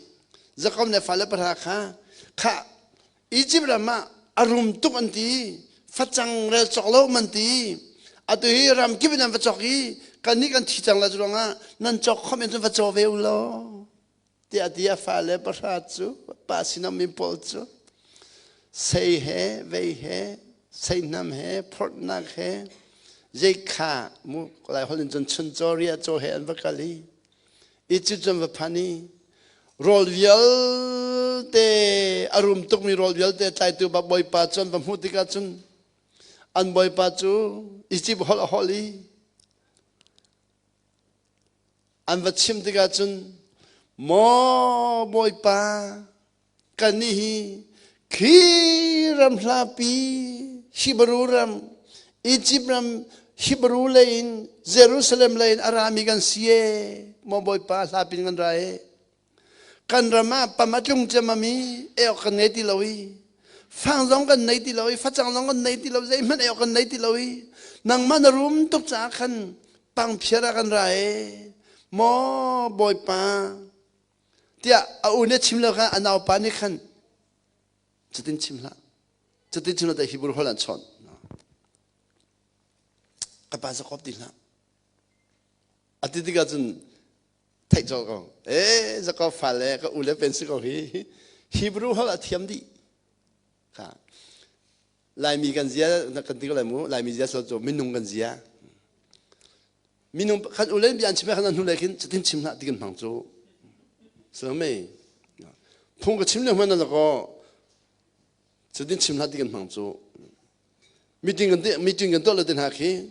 Jakob nih a fale pahra kha khah Egypt ram ah a rum tuk an ti facang rel cawk lo man ti atu hi ram kip in an va cawk i kannih kan thi cang la cu ruangah nan cawk khom in cun va caw ve u law tiah ti a fale pahra cu pa sinah mi pawl cu sei he vei he seihnam he phorhnak he zeikha mu lai holh in cun chuncaw ria caw he an va kal i i cu cun va phan i rawl vialte a rum tukmi rawl vialte tlaitu ba bawipa cu an va hmuh tikah cun an bawipa cu Egypt holh a holh i An va chim tikah cun, Maw Bawipa, kannih hi khi ram hlapi. Hebrew ram, Egypt ram, Hebrew lei in Jerusalem lei in a rami kan si e. Maw Bawipa hlapin kan ra e. Kan ram ah pam a tlung ciammam i eok kan ngei ti lo i fang zong kan nei ti lo i facang zong kan nei ti lo zeihmanh eok kan nei ti lo i nangmah na rum tuk caah khan pangphiar ah kan ra e. Maw Bawipa tiah a u nih a chim lo kha a naupa nih khan cutin chim hlah cutin chim hlah tiah Hebrew holh an chawnh ka pa Jacob ti hlah a ti tikah cun theih colh ko ee Jacob fale ka u le pen si ko hi Hebrew holh a thiam dih kha Laimi kan zia kan ti ko lai mu Laimi zia so cu minung kan zia Minung khat ulen bia an chim khan hnu lei khin cutin chim hlah ti kan hmang cu. So mei phung ka chim le hman na ko cutin chim hlah ti kan hmang cu. Meeting kan meeting kan tuah le tin ha khi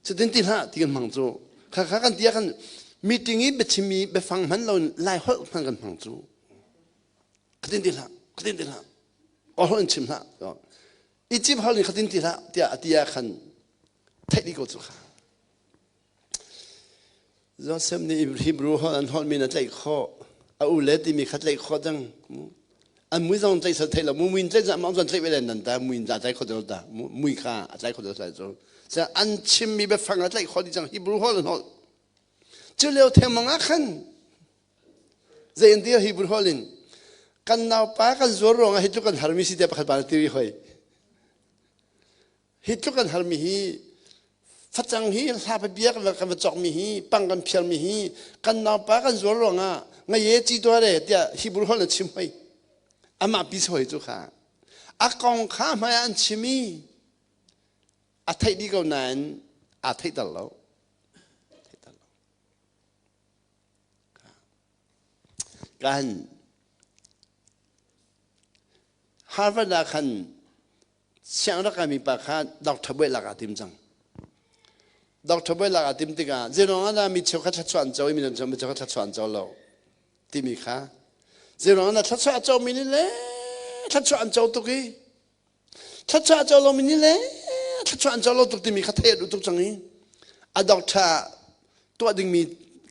cutin ti hlah ti kan hmang cu. Kha kha kan tia kan meeting i biachim i biafang hman lo lai holh hman kan hmang cu. Khatin ti hlah khatin ti hlah. Holh in chim hlah. Egypt holh in khatin ti hlah tiah a ti ah khan theih dih ko cu kha. Joseph nih Hebrew holh an holhmi na tlaih khawh. A u le timi kha tlaih khawh cang. An mui zong tlaih sal theih lo. Mu muin tlaih zah zong tlaih ve len nan ta. Muin za tlaih khawh deuh ta. Mui kha a tlaih khawh deuh lai cu. An chimmi biafang a tlaih khawh dih cang. Hebrew holh an holh. Cu lio thengmang ah khan zei an ti Hebrew holh in kan naupa kan zuar ruangah hi tluk kan harmi si tiah pakhat pa na ti hoi. Hi tluk kan harmi hi facang hi hla biak le kan va cawkmi hi pang kan phiarmi hi kan naupa kan zuar ruangah ngaye ci tuah re tiah Hebrew holh na chim hoi. Amah pi hoi cu kha. A kong kha hmai ah an chim i a theih dih ko nain aa theihter lo. Theihter lo. Kan Harvard ah khan siang rak kaimi pa kha doctor buai lak aa tim cang. Doctor buai lak aa tim tikah zeiruang ah dah mi cheukhat thluachuah an co i mi mi cheukhat thluachuah an co lo timi kha zeiruang ah dah thluachuah a comi nih le thluachuah an co tuk i thluachuah a co lomi nih le thluachuah an co lo tuk timi kha theih a duh tuk cang i a doctor tuah dingmi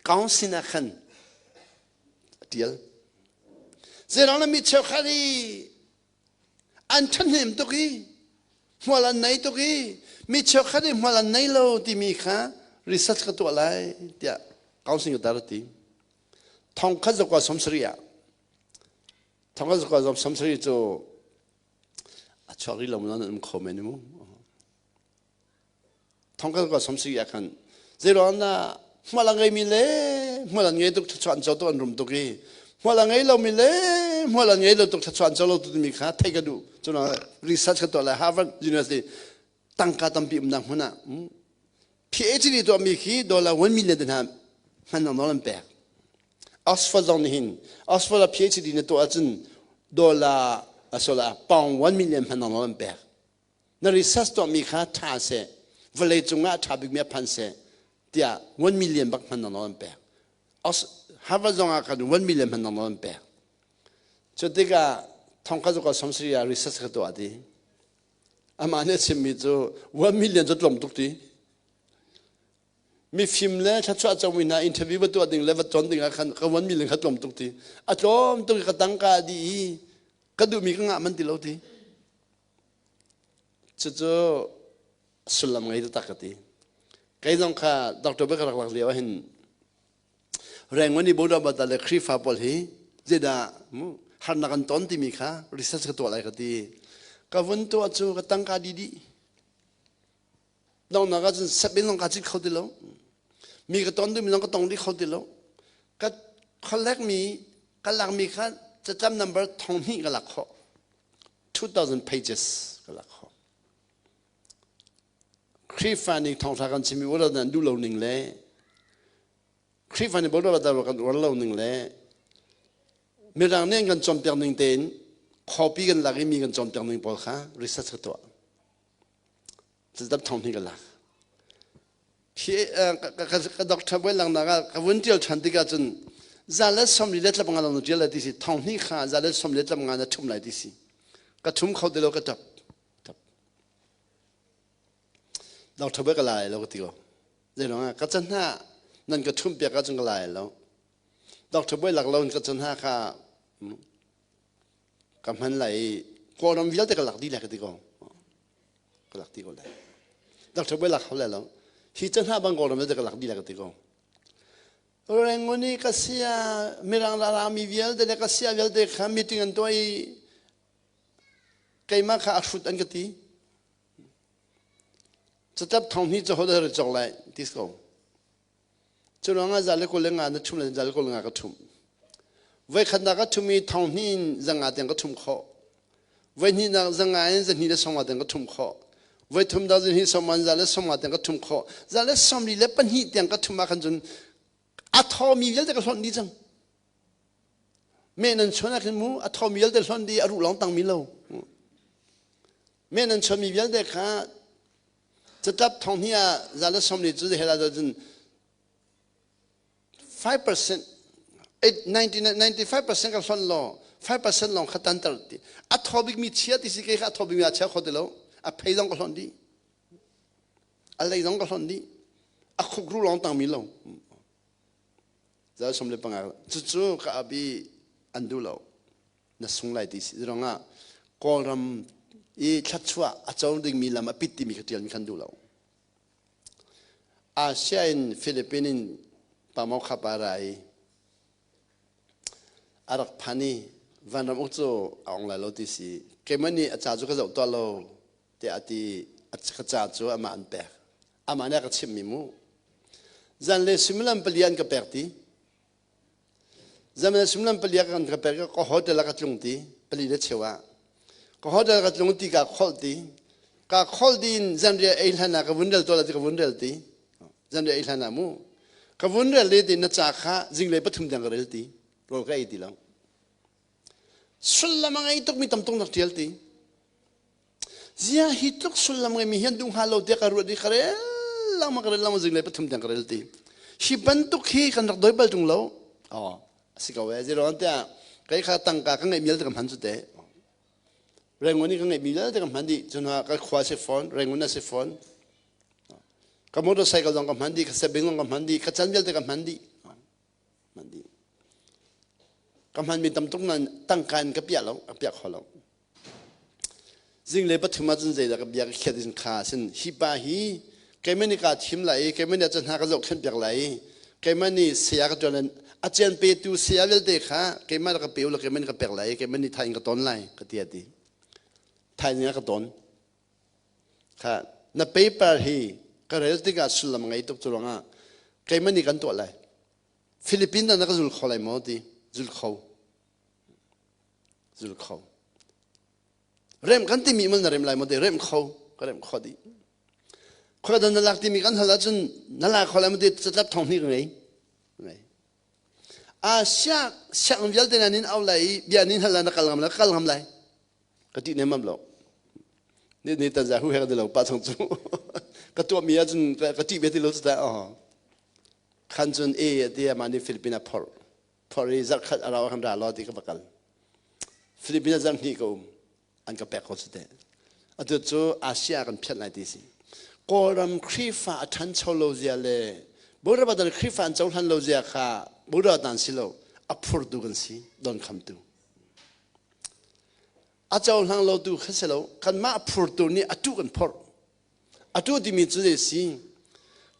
council ah khan a tial. Zeiruang dah mi cheukhat i an ṭhahnem tuk i hmual an nei tuk i mi cheukhat i hmual an nei lo timi kha research ka tuah lai tiah counseling ka tar a ti. Thongkhat zakua 70 ah thongkhat zakua 70 cu a chuak rih lo nan um kho men mu. Thongkhat zakua 70 ah khan zeiruang dah hmual a ngeimi le hmual an ngei tuk thluachuah an co tuk an rum tuk i hmual a ngei lomi le hmual an ngei lo tuk thluachuah an co lo timi kha theih ka duh. Cun research ka tuah lai Harvard University tangka tampi umnak hmun ah PhD tuahmi khi dollar 1 million te hna hman nawl an pek. Oxford zong nih hin Oxford ah PhD na tuah ahcun dollar asola pound 1 million hman nawl an pek. Na research tuahmi kha ṭha seh, vawlei cungah a ṭha bikmi a phan seh tiah 1 million bak hman nawl an pek. Harvard zong ah khan 1 million hman nawl an pek. Cu tikah thongkhat zuka 70 ah research ka tuah ti. Amah nih a chimmi cu 1 million cu tlawm tuk ti. Mifim le thluachuah comi hna interview va tuah ding le va ton ding ah khan ka 1 million kha tlawm tuk ti. A tlawm tuk i ka tangka a dih i ka duhmi ka ngah man ti lo ti. Cucu sullam ngei taktak ka ti. Kei zong kha doctor bak ka rak lak lio ah hin Rangoon i Buddha Bata le Khrihfa pawl hi zeidah harnak an ton timi kha research ka tuah lai ka ti. Ka vun tuah cu ka tangka dih dih. Donghnak ahcun sep in zong kaa cit kho ti lo. Mi ka ton duhmi zong ka tong dih kho ti lo. Ka collect mi, ka lakmi kha catlam number 2000 ka lak khawh. 2000 pages ka lak khawh. Khrihfa nih thawngṭha kan chim i uar nan duh lo ning le Khrihfa nih bodo kan uar lo ning le Mirang nih an kan cawnpiak ning tein khuapi kan lak i mi kan cawnpiak ning pawl kha research ka tuah. Catlap thong hi ka lak. Ka doctor buai langnak ah ka vun ṭial ṭhan tikah cun za le 40 le tlap nga lawng na ṭial lai ti si thong hnih kha za le 40 le tlap nga na ṭhum lai ti si. Ka ṭhum kho ti lo ka ṭap. Doctor Bai ka lai lo ka ti ko. Zeiruang ah ka can hna nan ka ṭhumh piak ahcun ka lai lo. Doctor Bawi lak lo in ka can hna kha ka hman lai i Kawlram vialte ka lak dih lai ka ti ko. Ka lak dih ko lai. Doctor Bawi lak hau lai lo. Hi can hna bang Kawlram vialte ka lak dih lai ka ti ko. Rangoon i ka sia Mirang rami vialte le ka sia vialte kha meeting an tuah i keimah kha a hrut an ka ti. Catlap thong hnih cu hodah ri cawk lai ti si ko. Cu ruangah za le 25 na ṭhum le za le 25 ka ṭhum. Voi khatnak ka ṭhum i thong hnih in zanga tiang ka ṭhum khawh. Voi hnihnak zanga in zahnih le sawmnga tiang ka ṭhum khawh. Voi thum dak zahnih sawmnga in za le sawmnga tiang ka ṭhum khawh. Za le 42 tiang ka ṭhum ah khan cun a thawmi vialte ka hlonh dih cang. Meh nan chuan ah khin mu a thawmi vialte hlonh dih a ruh lawng tangmi lo. Men an chuanmi vialte kha catlap thong hnih ah za le 40 cu hel ah cun 5% 95% ka hlonh law 5% lawng kha tanter ti a thaw bikmi chia ti si kei kha a thaw bikmi a chia kho ti lo a phei zong ka hlonh dih a lei zong ka hlonh dih a khuk ru lawng tangmi lo za 15 cucu ka abi an duh lo na sung lai ti si ruangah Kawlram i thluachuah a co dingmi lam a pit timi kha ṭialmi khan duh lo. Asia in Philippines in Pamawkhap a ra i a rak phan i vanram uk cu a ong lai lo ti si. Keimah nih a ca cu ka zoh tuah lo tiah a ti a ka ca cu amah an pek. Amah nih a ka chimhmi mu. Zanlei suimilam pali an ka pek ti. Zaman sumlam palia kan ka pek ka hotel ah ka tlung ti pali le cheu ah ka hotel ka tlung ti ka kholh ti ka kholh ti in zanriah ei hlan ah ka vun rel to la ti ka vun rel ti zanriah ei hlan ah mu ka vun rel le ti na ca kha zinglei pathum tiang ka rel ti rawl ka ei ti lo sullam a ngei tuk mi tam tuk nak tial ti Ziah hi tluk sullam ngeimi hi an duh hnga lo tiah ka ruat i ka rel lengmang ka rel lengmang zinglei pathum tiang ka rel ti. Hi bantuk hi kan rak doi bal ṭung lo. Oh, a si ko ee. Zeiruang tiah kei kha tangka ka ngeih mial te ka hman cu te. Rangoon i ka ngeih mi vialte ka hman dih. Cun ka khua si fawn, Rangoon a si fawn. Ka motorcycle zong ka hman dih, ka sebing zong ka hman dih, ka can vialte ka hman dih. Hman dih. Ka hmanmi tam tuk nain tangka in ka piah lo, ka piah kho lo. Zinglei pathum ah cun zeidah ka bia ka khiat in kha sin hi pa hi keimah nih kaa thim lai i keimah nih cun hna ka zohkhenh piak lai i keimah nih saya ka ṭuan a cian petu saya vialte kha keimah ka pe u law keimah nih ka pek lai i keimah nih thain ka ton lai ka ti a ti. Thaizing ah ka ton. Kha na paper hi ka rel tikah sullam ngei tuk cu ruangah keimah nih kan tuah lai. Philippines na ka zul kho lai maw ti zul kho. Zul kho. Rem kan timi man na rem lai maw ti rem kho ka rem kho dih. Khoi dan na lak timi kan hal ahcun na lak kho lai maw ti catlap thong hnih ka ngei. Ngei. A siak siak vialte na nin au lai i bia nin hal na kal ngam lai kal ngam lai. Ka ti nemam lo. Ni ni tan za hu he ka ti lo pa chang cu. Ka tuah mi ahcun ka ti be ti lo cu ta. Khan cun e ti ama nih Philippines a phorh. Phorh i zarhkhat a rau kan ra law ti ka va kal. Philippines zarh hnih ka um. An ka pek ko cu teh. Atu cu Asia kan phiat lai ti si. Kawlram Khrihfa a ṭhancho lo zia le Buddha dan Khrihfa an cohlan lo zia kha Buddha dan si lo a phurtu kan si donkhamtu. A cohlang lo tu kha si lo kanmah phurtu nih atu kan phorh. Atu timi cu zei si?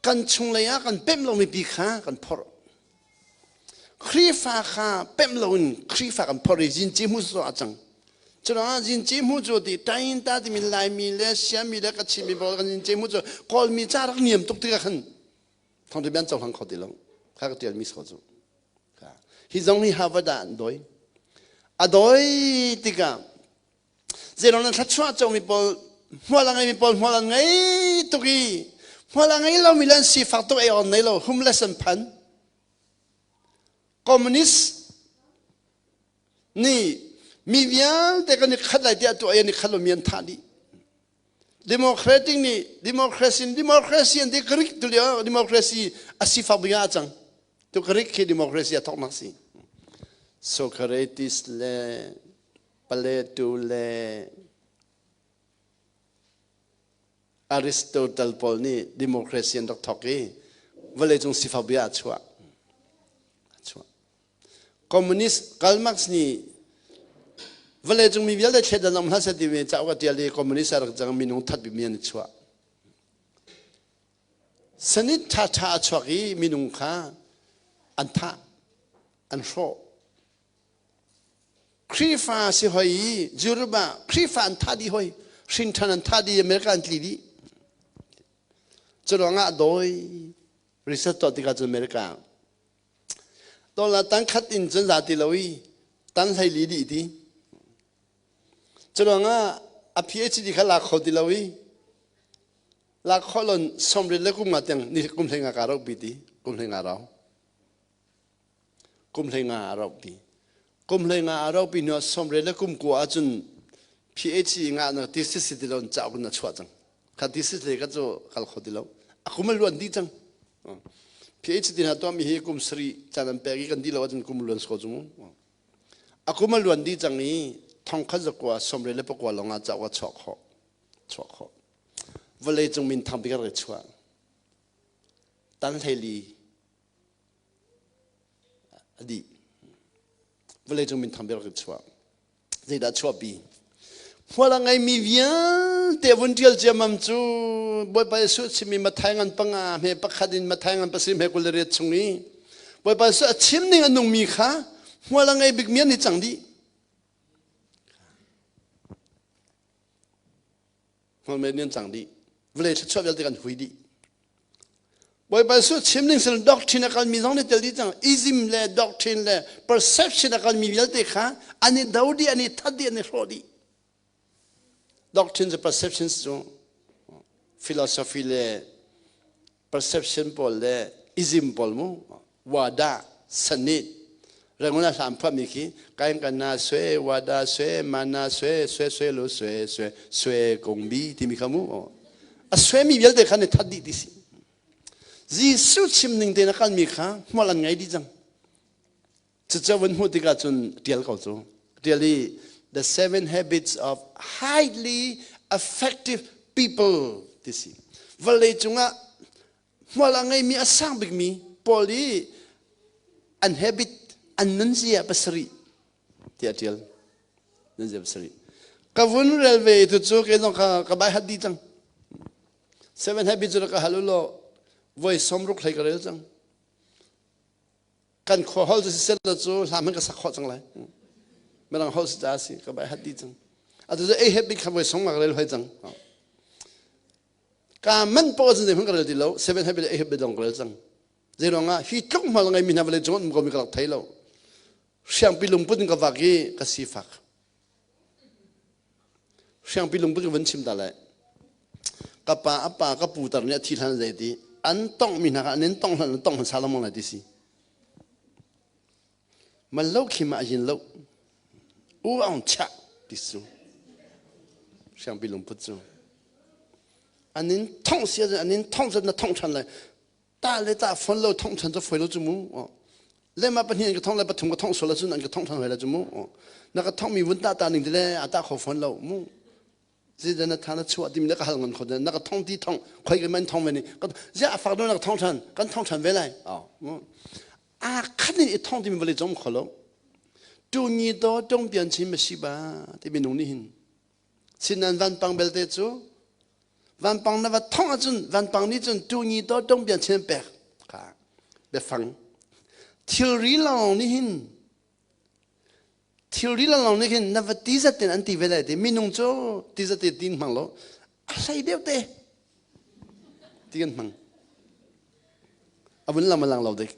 Kan chunglei ah kan pemh lomi pi kha kan phorh. Khrihfa kha pemh loin Khrihfa kan phorh i zinci hmu cu a cang. Curuangah zinci hmu cu ti tain ta timi Laimi le Siami le Kachinmi pawl kan zinci hmu cu Kawlmi ca rak niam tuk tikah khan thawngtha bia an cohlang kho ti lo. Kha ka tialmi si ko cu. Hi zong hi Harvard ah an dawi. A dawi tikah Zeiruang na thluachuah comi pawl hmual a ngeimi pawl hmual an ngei tuk i hmual a ngei lomi le an sifak tuk ei on nei lo homeless an phan. Communist nih mi vialte kan i khat lai tiah tuah i an i khat lomi an thah dih. Democratic nih democracy democracy an ti Greek tu lio democracy a sifak bik ah a cang. Tu Greek khi democracy a thawknak si. Socrates le Plato le. Aristotle pawl nih democracy an rak thawk i vawleicung sifak bia a chuah. A chuah. Communist Karl Marx nih vawleicung mi vialte thleidan um hlah seh timi cauk a ṭial i communist a rak cang minung that bikmi an i chuah. Sanit ṭhaṭha a chuak i minung kha an thah, an hrawh. Khrihfa si hoi i Europe ah Khrihfa an thah dih hoi, hrinṭhan an thah dih, America an tli dih. Cu ruangah a dawi research tuah tikah cun America dollar tan khat in cun za ti lo i tan hlei li dih ti. Cu ruangah a PhD kha lak kho ti lo i lak khawh lon sawmriat le kum nga tiang ni kum hlei nga ka rauh pi ti kum hlei nga rau. Kum hlei nga a rauh pi. Kum hlei nga a rauh pi hnu ah sawmriat le kum kua ahcun PhD ngah na thesis si ti lo in cauk in a chuah cang. Kha thesis le ka cu kal kho ti lo. A kum a luan dih cang. PhD hna tuahmi hi kum sarih caan an pek i kan dih lo ahcun kum luan ko cu mu. A kum a luan dih cang i thongkhat zakua 94 lawng ah cauk a chuah khawh. Chuah khawh. Vawlei cung min thang bik a rak chuah. Tan hleili a dih. Vawleicung minthang bik rak chuah. Zeidah chuahpi? Hmual a ngeimi vialte vun ṭial ciammam cu Bawipa Jesuh chimmi Matthai ngan panga hme pakhat in Matthai ngan pasarih hme 28 chung i Bawipa Jesuh a chim ning a nungmi kha hmual a ngei bikmi an i cang dih. Hmualmei nih an cang dih. Vawlei thluachuah vialte kan hui dih. Bawipa Jesuh chim ning sin doctrine a kalmi zong nih tel dih cang. Ism le doctrine le perception a kalmi vialte kha an i do dih, an i that dih, an i hrawh dih. Doctrine le perceptions cu philosophy le perception pawl le ism pawl mu wada sanit rangun a hlam phuahmi khi kain kan na swe wada swe mana swe swe swe lo swe swe swe kong bi timi kha mu a swe mi vialte kha ne that dih ti si Jesuh chim ning te na kalmi kha hmual an ngei dih cang Cucu vun hmuh tikah cun ṭial ko cu. Ṭial i The Seven Habits of Highly Effective People ti si. Vawlei cungah hmual a ngeimi a sang bikmi pawl i an habit, an nunzia pasarih tiah ṭial. Nunzia pasarih. Ka vun rel ve i tucu kei zong kha ka bai hat dih cang. Seven Habits cu ka hal u law voi sawmruk hlei ka rel cang. Kan khua hol cu siseh law cu hla hmanh ka sak khawh cang lai. Mirang hol si ca si ka bai hat dih cang. Atu cu ei hep bik kha voi song ka rel hoi cang. Ka man po cun zei hmanh ka rel ti lo. Seven hep le ei hep dong ka rel cang. Zei ruangah hi tluk hmal ngai mi hna vawlei cung um ko mi ka rak thei lo. Hriangpi lungput in ka vak i ka sifak. Hriangpi lungput ka van chim ta lai. Ka pa a pa ka pu tar nih a thi hlan zei ti an tongh mi hna kha an in tongh hlan tongh hmasa lengmang lai ti si. Man lo khi ma yin lo. U aung cha ti su. Hriangpi lungput cu. An in thongh sia an in thongh zat na thongh than lai. Ta le ta fon lo thongh than cu foi lo cu mu. Le ma pahnih an ka thongh le pathum ka thongh sual ahcun an ka thongh than hoi la cu mu. Na ka thongh mi vun ta ta ning ti le a ta kho fawn lo mu. Zeidah na tha na chuah timi na ka hal ngan kho na ka thong ti thong khoi ka man thong ve ni zia a fak na ka thong than kan thong than ve lai. A khat in i thong timi vale zong kho lo. Tu ni to tong pian chin ma si ba ti minung nih hin. Sinan vanpang belte cu vanpang na va thong ahcun vanpang nih cun tu ni to tong pian chin pek kha biafang thilri lawng nih hin thilri lawng nih hin na va ti zat in an ti ve lai ti minung cu ti zat te tin hmang lo a hlei deuh te ti kan hmang a vun lam a lang lo dik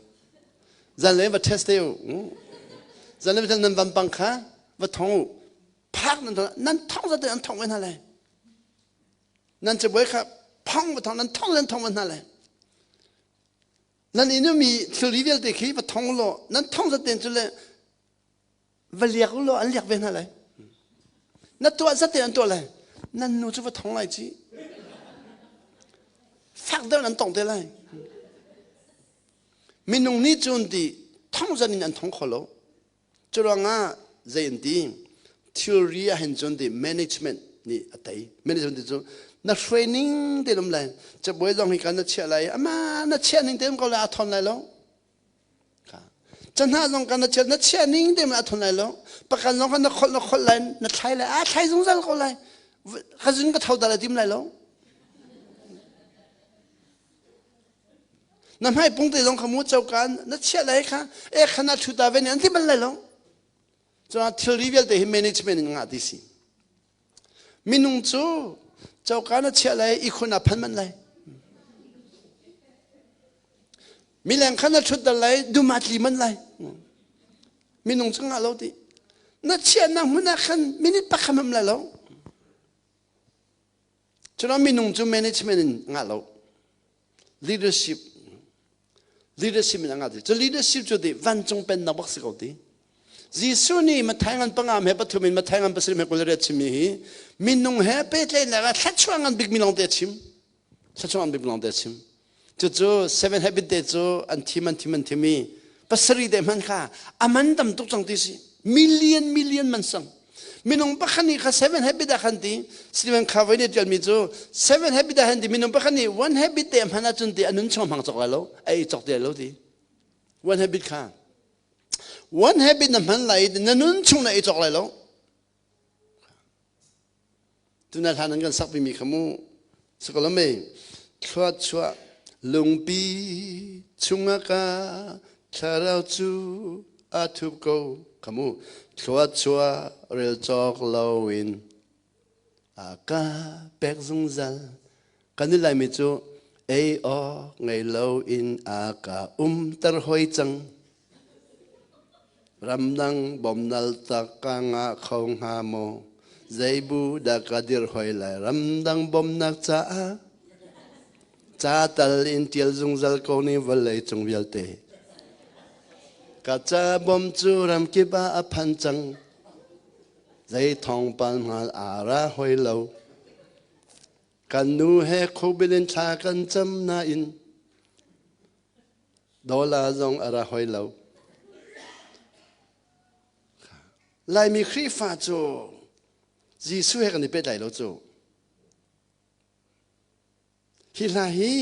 zan le va test te u zan le va nan vanpang kha va thong u phak nan thong nan thong zat an thong ve hna lai nan cabuai kha phong va thong nan thong nan thong ve hna lai nan inn mi thilri vialte khi va thong law nan thong zat ten cu le va liak u law an liak ve hna lai na tuah zat ten an tuah lai nan nu cu va thong lai ci fak deuh an tong te lai minung nih cun ti thong zan in an thong kho lo Curuangah zei an ti? Thilri ah hin cun ti management. nih a tei. Management ti cu na hruai ning te um lai. Cabuai zong hi kan na chiah lai. Ama na chiah ning te um ko lai a thon lai lo. Canah zong kan na chiah na chiah ning te a thon lai lo. Pakan zong kan na kholh na kholh lai na thlai lai a thlai zungzal ko lai. Ka zun ka tho da lai tim lai lo. Na hmai pung te zong kha mu cokan na chiah lai kha e khana thu ta ve ni an ti bal lai lo. Cun thilri vialte hi management in ngah ti si. Minung cu coka na chiah lai ikhun ah phan manh lai. Mileng kha na ṭhutter lai dum ah tli manh lai. Minung cu ngah lo ti. Na chiahnak hmun ah khan minute pakhat hmanh lai lo. Cun minung cu management in ngah lo. Leadership leadership in a ngah ti. Cu leadership cu ti vancung pennak bak si ko ti. Jesuh nih Matthai ngan panga he pathum in Matthai ngan pasarih he 28 chimmi hi minung he pehtlaihnak ah thluachuah ngan bikmi lawng te a chim. Thluachuah ngan bikmi lawng te a chim. Cucu seven habit te cu an thim an thim an thim i pasarih te hman kha a man tam tuk cang ti si. Million million man sang. Minung pakhat nih kha seven habit ah khan ti Stephen Covey nih ṭialmi cu seven habit ah khan ti minung pakhat nih one habit te hman ahcun ti a nun chung hmang cawk lai lo a ei cawk ti lai lo ti one habit kha one habit na hman lai i na nun chung na ei cawk lai lo Tuna hlan an kan sakpimi kha mu sakalame thluachuah lungpi chungah ka thlarau cu a thup ko kha mu thluachuah rel cawk loin a ka pek zungzal kan i laimi cu ei awk ngei loin a ka umter hoi cang Ramdang bawmnal tak ka ngah kho hnga maw? Zeibu dah ka dir hoi lai ramdang bawmnak caah? Ca tal in tial zungzal ko ni vawlei cung vialte. Ka ca bawm cu ramkip ah a phan cang. Zei thawngpang hngal a ra hoi lo. Kan nu he khubil in thla kan cam nain Dollar zong a ra hoi lo. Laimi Khrihfa cu Jesuh he kan i pehtlaih lo cu. Hi hla hi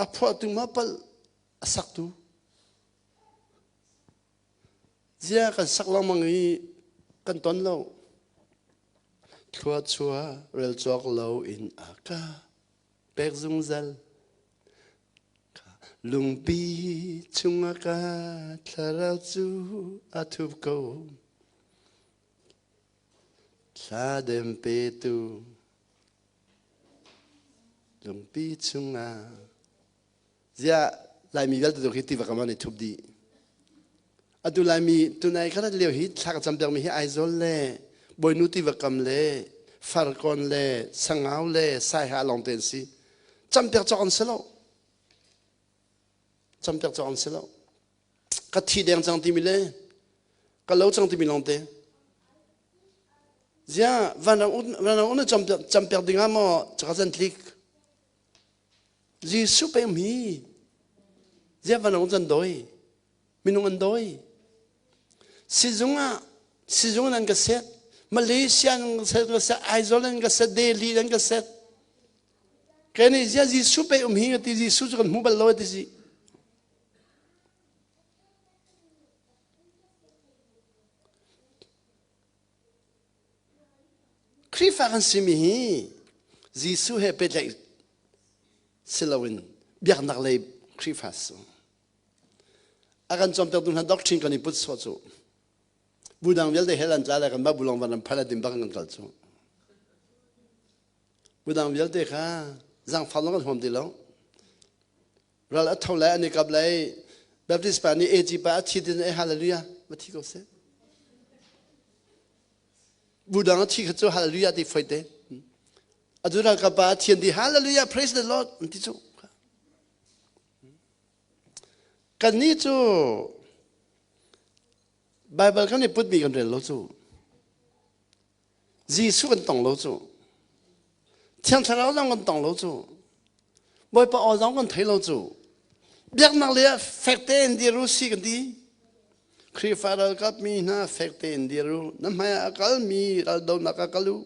a phuahtu ma palh a saktu. Zia kan sak lengmang i kan ton lo. Thluachuah rel cawk lo in a ka pek zungzal. Lungpi chungah ka thlarau cu a thup ko. Thladem petu lungpi chungah. Ziah Laimi vialte tu khi tiva kam ah an i thup dih. Atu Laimi tunai ka rat lio hi thla ka cam piakmi hi Aizawl le Bawinu tiva kam le Farkawn le Sangau le Saiha lawng te an si. Campiak cawk an si lo. Campiak cawk an si lo. Ka thi deng cang timi le ka lo cang timi lawng te. Ziah vanram vanram un campiak campiak ding ah maw caka zan tlik. Jesuh pei um hi. Ziah vanram un dawi. Minung an dawi. Sizung ah sizung an ka set. Malaysia an ka set, ka set, Aizawl an ka set, Delhi an ka set. Kei nih ziah Jesuh pei um hi ti Jesuh cu kan hmu bal lo ti si. Khrihfa kan simi hi Jesuh he pehtlaih si loin biaknak lei Khrihfa si. A kan cawnpiaktu hna doctrine kan i put sawh cu. Bu dang vialte hell an tla le kan mah bu lawng van an phan a tim bak kan kal cu. Bu dang vialte kha zaangfah lawng kan huam ti lo. Ral a tho lai an i kap lai Baptist pa nih AG pa a thi tin e hallelujah ma thi ko seh. Bu dang a thi kha cu hallelujah ti foi te. Atu ralkap pa a thian di hallelujah praise the Lord an ti cu. Kannih cu Baibal kan i putmi kan rel lo cu. Jesuh kan tong lo cu. Thiang Thlarau zong kan tong lo cu. Bawipa aw zong kan thei lo cu. Biaknak lei ah fek tein dir u si kan ti. Khrihfa ralkap mi hna fek tein dir u. Na hmaiah a kalmi ral donak ah kal u.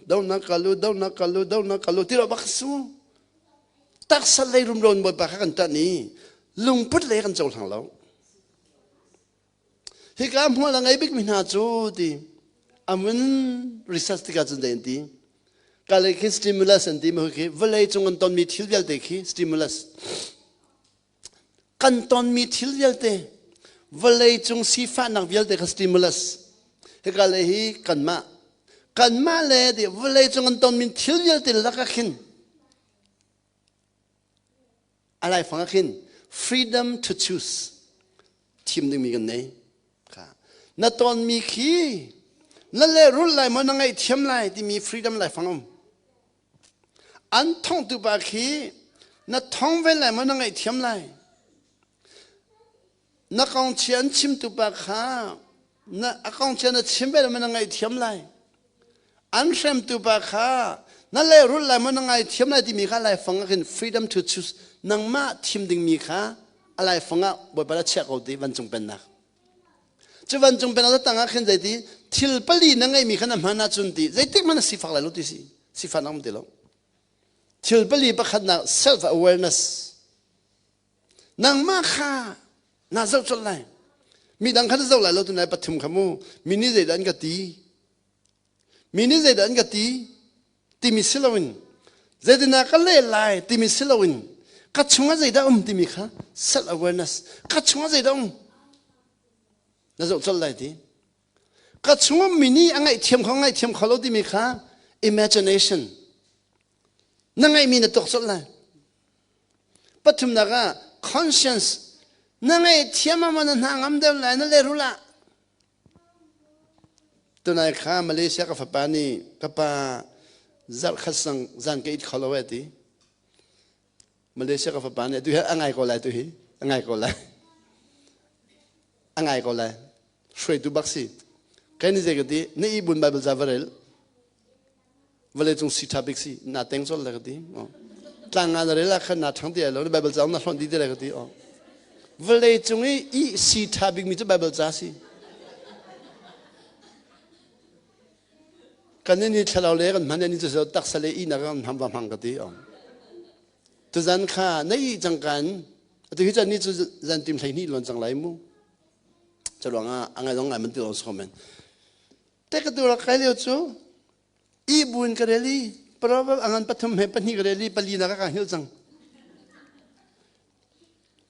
Donak kal u, donak kal u, donak kal u ti lo bak su. Taksa lei rumro in Bawipa kha kan ṭanh i lungput lei kan cohlang lo. Hika hmual a ngei bikmi hna cu ti amun research tikah cun dei an ti. Kale khi stimulus an ti ma khi vawlei cung an tonmi thil vialte khi stimulus. Kan tonmi thil vialte vawlei cung sifahnak vialte kha stimulus. Hika le hi kanmah kanmah le ti vawlei cung an tonmi thil vialte lakah khin a laifang ah khin freedom to choose thim dingmi kan nei kha na tonmi khi na lehrulh lai maw na ngaihthiam lai timi freedom laifang um an thongtu pa khi na thong ve lai maw na ngaihthiam lai Na kongchia an chimtu pa kha na a kongchia na chim ve na ngaihthiam lai. An hremtu pa kha na lehrulh lai maw na ngaithiam lai timi kha laifang ah khin freedom to choose nangmah thim dingmi kha a laifang ah Bawipa la chiah ko ti vancung pennak. Cu vancung pennak tang ah khin zeiti thil pali na ngeimi kha na hman ahcun ti zeitik hmanh na sifak lai lo ti si sifak nak um ti lo. Thil pali pakhatnak self awareness Nangmah kha naa zoh colh lai. Midang kha na zoh lai lo tu nai pathum kha mu. Mi nih zeidah an ka ti? Mi nih zeidah an ka ti? Timi si loin zeitinah ka leh lai timi si loin ka chungah zeidah um timi kha self awareness ka chungah zeidah um na zoh colh lai ti. Ka chungah mi nih a ngaihthiam kho ngaihthiam kho lo timi kha imagination na ngeihmi na tuak colh lai. Pathumnak ah conscience na ngaihthiam ah maw na hna ngam deuh lai na lehrul ah tunai kha Malaysia ka fapa nih ka pa zarh khat sang zan ka it kho lo eh ti Malaysia ka fapa nih tu hi a ngai ko lai tu hi a ngai ko lai a ngai ko lai hruaitu bak si kai ni zei ka ti na i bun Bible ca va rel vawleicung si ṭha bik si na teng col le ka ti tlang nga na rel ah khan na ṭhang ti ai lo na Bible ca na hlonh dih ti lai ka ti vawleicung i i si ṭha bik mi cu Bible ca si kan ni thlarau le kan hman ni cu taksa le i na kan ham va hmang ka ti tuzan kha na i cang kan atu hi chan ni cu zan tim hlei hnih luan cang lai mu caruang ah angai dong ngai man ti lo so men Te ka tu rak kai lio cu i buin ka rel i proverb angan pathum he pahnih ka rel i pali na ka ka hngilh cang.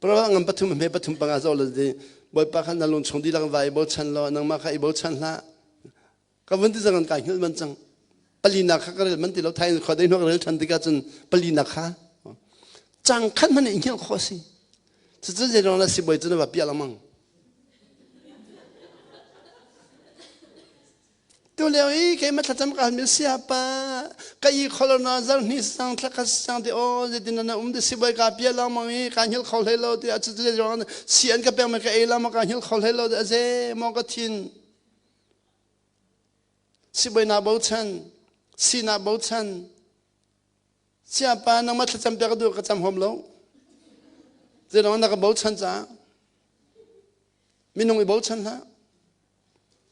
Proverb angan pathum he pathum panga zo lo di Bawipa kha na lung chung dihlak va i bochan law nangmah kha i bochan hlah. Ka vun ti cang an ka hngilh man cang. Pali na kha ka rel man ti lo thai khua dei ka rel than tikah cun pali na kha cang khat hmanh i hngilh khawh si. Cucu zei la sibawi cu na va piah lengmang. Tu lio i keimah thlacam ka halmi siapa ka i kholo na zar hni sang thla khat sang ti o zeitin na um ti sibawi ka pia lengmang i ka hngilh kho hlei lo ti a cu cu ruang si an ka pek me ka ei lengmang ka hngilh kho hlei lo ti a ze maw ka thin sibawi na bochan si na bochan Siapa nangmah thlacam piak ka duh ka cam huam lo. Zeilong na ka bochan caah minung i bochan hlah.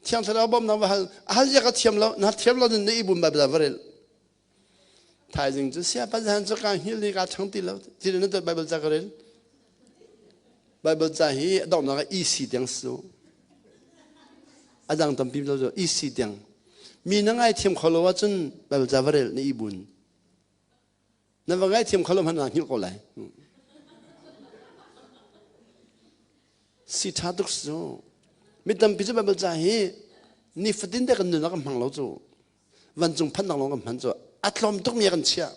Thiang Thlarau bawmnak va hal. A hal zia ka thiam lo. Na thiam lo na i bun Bible va rel. Thaizing cu siapa zan cu ka hngil ni ka chang ti lo. Ti na Bible ca ka rel. Bible ca hi a donghnak ah EC tiang su. A dang tampi lo cu EC tiang. Mi na ngaithiam kho lo ahcun Bible ca va rel na i bun. Na va ngaithiam kho lo hmanh naa hngilh ko lai. Si ṭha tuk su. Mi tampi cu Bible ca hi nifatin te kan nun ah kan hmang lo cu. Vancung phannak lawng kan hman cu. A tlawm tukmi ah kan chiah.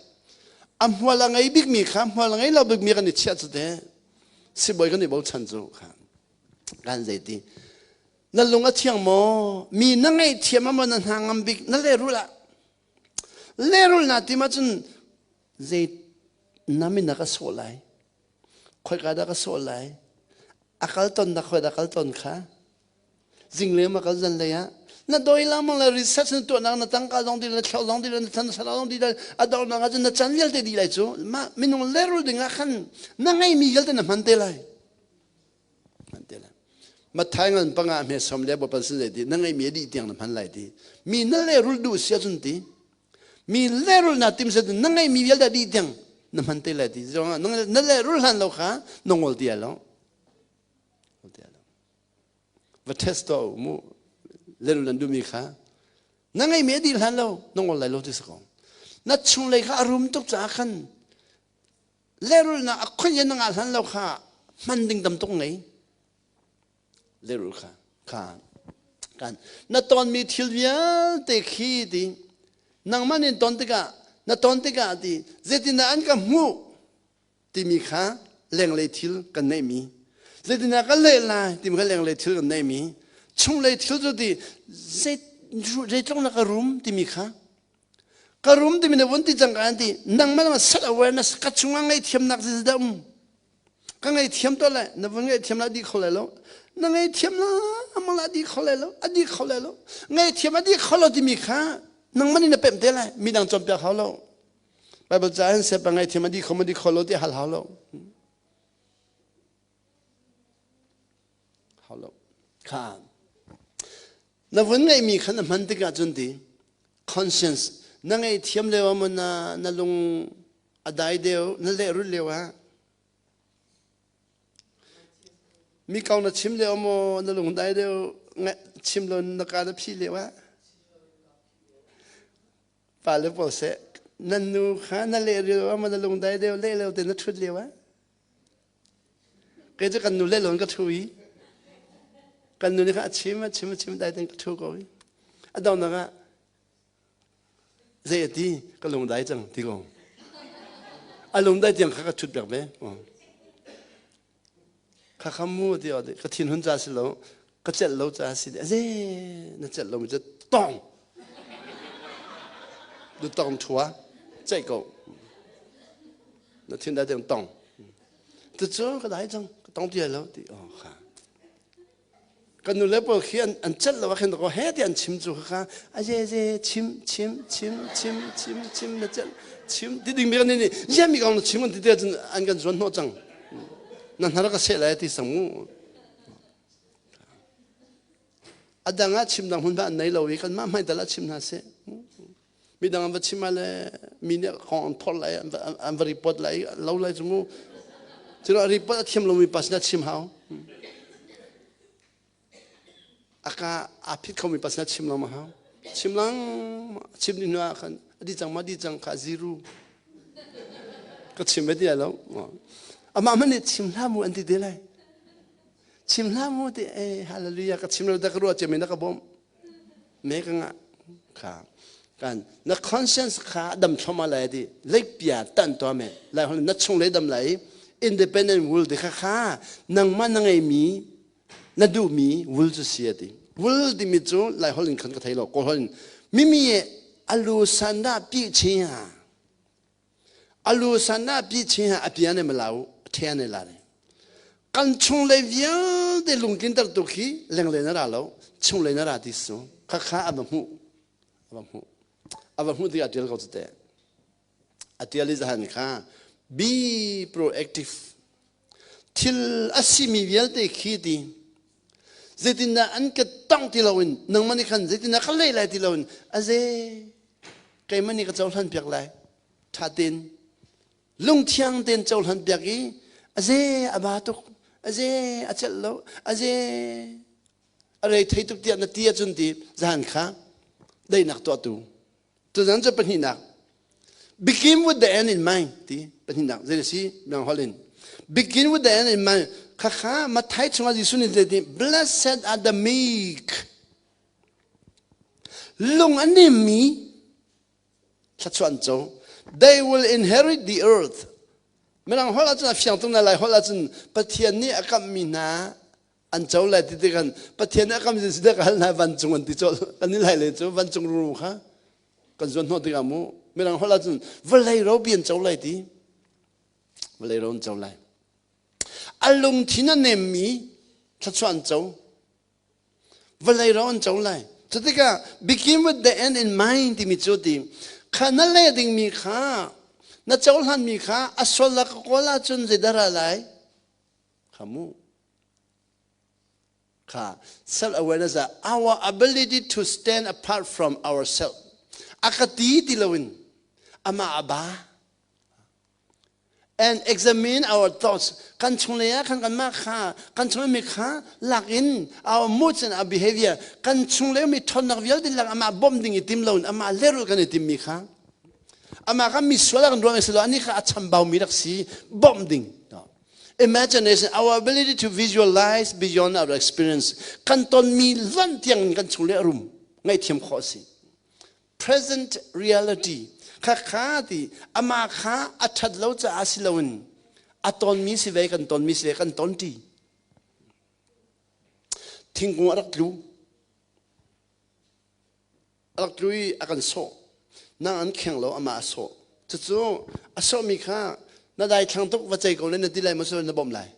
A hmual a ngei bikmi kha hmual a ngei lo bikmi kan i chiah cu te. Sibawi kan i bochan cu kha. Kan zeiti. Na lung a thiang maw? Mi na ngaihthiam ah maw na hna ngam bik? Na lehrulh ah Lehrulh naa tim ahcun zei na min ah ka sawh lai? Khoika dah ka sawh lai? A kal tonnak khoi dah kal ton kha? Zinglei ma kal zanlei ah? Na doi lengmang le research na tuahnak na tangka zong dih le na thlauh zong dih le na chan salah zong dih le a donghnak ahcun na chan vialte dih lai cu. Mah minung lehrulh ding ah khan na ngeihmi vialte na hman te lai. Hman te lai. Matthai ngan panga hme som le bapan sin ti na ngei mi dih tiang na hman lai ti. Mi na le rul duh sia cun ti. Mi le rul na tim se na ngei mi vialte dih tiang na hman te lai ti. Zong na le rul hlan lo kha na ngol ti lo. Va test to mu le rul nan duh mi kha na ngei mi dih hlan lo na ngol lai lo ti sa ko. Na chung lei kha a rum tuk caah khan Lehrulhnak a khon in na ngah hlan lo kha hman ding tam tuk ngei. Lehrulh kha kha kan na tonmi thil vialte khi ti nangmah nin ton tikah na ton tikah ti zeitindah an ka hmuh timi kha lenglei thil kan neihmi zeitindah ka leh lai timi kha lenglei thil kan neihmi chunglei thil cu ti zeitluk na ka rum timi kha Ka rum timi na vun ti cang ka an ti. Nangmah nangmah self awareness ka chungah ngaihthiamnak zeidah um? Ka ngaihthiam to lai. Na vun ngaihthiam la di kho lai lo. Na ngaihthiam la amang la di kho lai lo. A di kho lai lo. Ngaihthiam a di kho lo timi kha nangmah nih na pemh te lai. Midang cawnpiak hau lo. Bible ca hin sepa ngaihthiam a di kho ma di kho lo ti hal hau lo. Hau lo. Kha Na vun ngeihmi kha na hman tikah cun ti conscience na ngeihthiam lio ah na, na lung a dai deuh na lehrulh lio ah mi kong na chim lio maw na lung dai deuh chim lo na ka na phi lio ah pa le pawl seh nan nu kha na leh lio ah maw na lung dai deuh leh lio te na ṭhut lio ah Kei cu kan nu le lawn ka ṭhu i kan nu nih khan a chim a chim a chim dai tein ka ṭhu ko i a donghnak ah zei a ti ka lung dai cang ti ko a lung dai tiang kha ka ṭhut piak ve kha kha mu ti ka thin hun ca si lo ka celh lo ca si ze na celh lo mi cu tong du tong thua ceih ko na thin dai tiang tong Cucu ka dai cang, ka tong ti lo ti oh kha. Kan nu le pawl khi an an celh lo ah khin ko he ti an chim cu kha a je je chim chim chim chim chim chim na celh chim ti ding mi kan ni ya mi kong na chim an ti te cun an kan zuan hnawh cang. Na hnar ka seh lai ti sang mu. A dang ah chim dang hmun ba an nei lo i kan mah hmai dal ah chim hna seh. Midang an va chim ah le mi nih kong an thor lai an va report lai lo lai cu mu culo report a thiam lomi pa sinah chim hau aka aa phit khomi pa sinah chim lo ma hau chim lang chim ni hnu ah khan a di cang ma di cang kha zero ka chim ve ti lai lo amah hmanh nih chim hlah mu an ti te lai chim hlah mu ti eh hallelujah ka chim lo da ka ruah cia mi na ka bawmh Me ka ngah kha kan na conscience kha dam thloma lai di leipia tan to me lai hol na chung le dam lai independent will de kha kha nangmah na ngei mi na duh mi will cu si ati will ti mi cu lai hol in khan ka thei lo ko hol in mimi alu sanda pi chi ha Alu san ah pi chin ah a pian e malau a ne la ne. Kan chung le vialte lungtlin ter tu khi lengle na ra lo chung le na ra ti su kha kha a va hmuh a va hmuh a va hmuh tikah tial ko cu te a tial i zahan kha be proactive thil a simi vialte khi ti zeitindah an ka tong ti loin nangmah nih khan zeitindah ka leh lai ti loin aze keimah nih ka cohlan piak lai ṭha tein lungthiang tein cohlan piak i aze a ba tuk aze a celh lo aze a rei thei tuk tiah na ti ahcun ti zan kha daihnak tuahtu tuzan cu pahnihnak begin with the end in mind ti pahnihnak zei a si mirang holh in begin with the end in mind khakha Matthai chungah Jesuh nih zei ti blessed are the meek Lung a nemmi thluachuah an co. They will inherit the earth. Mirang holh ahcun a fiang tuk na Lai holh ahcun Pathian nih a kamhmi hna an co lai ti tikhan Pathian nih a kamh si ka hal hna vancung an ti colh kan i lai le cu vancung ruru kha kan zuan hnawh tikah mu mirang holh ahcun vawlei ropi an co lai ti vawlei ro an co lai a lungthin a nemmi thluachuah an co Vawlei ro an co lai. Cutikah begin with the end in mind timi cu ti kha na leh dingmi kha na cohlanmi kha a sual la ka kawl ahcun zeidah ra lai? Kha mu. Kha self awareness ah our ability to stand apart from ourselves. A ka ti ti loin amah a ba and examine our thoughts kan chunglei ah khan kanmah kha kan chunglei mi kha lak in our moods and our behavior kan chunglei mi ṭhawnnak vialte lak amah bawmh ding i tim loin amah lerul kan i tim mi kha amah kha mi sual kan ruang si lo ani kha a chambau mi rak si bawmh ding. Imagination, our ability to visualize beyond our experience, kan ton mi lonh tiang kan chung le a rum ngaihthiam khawh si. Present reality kha kha ti ama kha a ṭhat lo caah si loin a tonmi si ve, kan tonmi si ve, kan ton ṭi. Thingkung a rak tlu, a rak tlu i a kan sawh. Nang an kheng lo, amah a sawh. Cucu a sawhmi kha na daithlang tuk, va cei ko le na ti lai maw, na bawmh lai?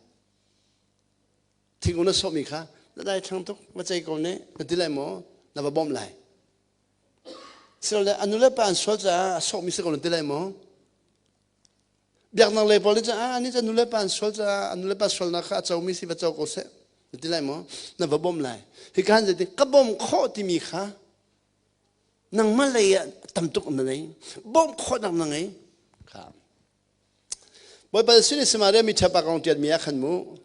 Thingkung na sawhmi kha na daithlang tuk, va cei ko ne na ti lai maw, na va bawmh lai? Silole a nulepa an sual caah a sawhmi si ko na ti lai maw? Biaknak lei pawl nih cun ah anih cu a nulepa an sual caah a nulepa sualnak kha a comi si, va co ko seh na ti lai maw? Na va bawmh lai. Hika han zeiti ka bawmh khawh timi kha nangmah lei ah tam tuk na nei. Bawmh khawhnak na ngei. Kha. Bawipa Jesuh nih Samaria mi ṭhapa kong ṭialmi ah khan mu.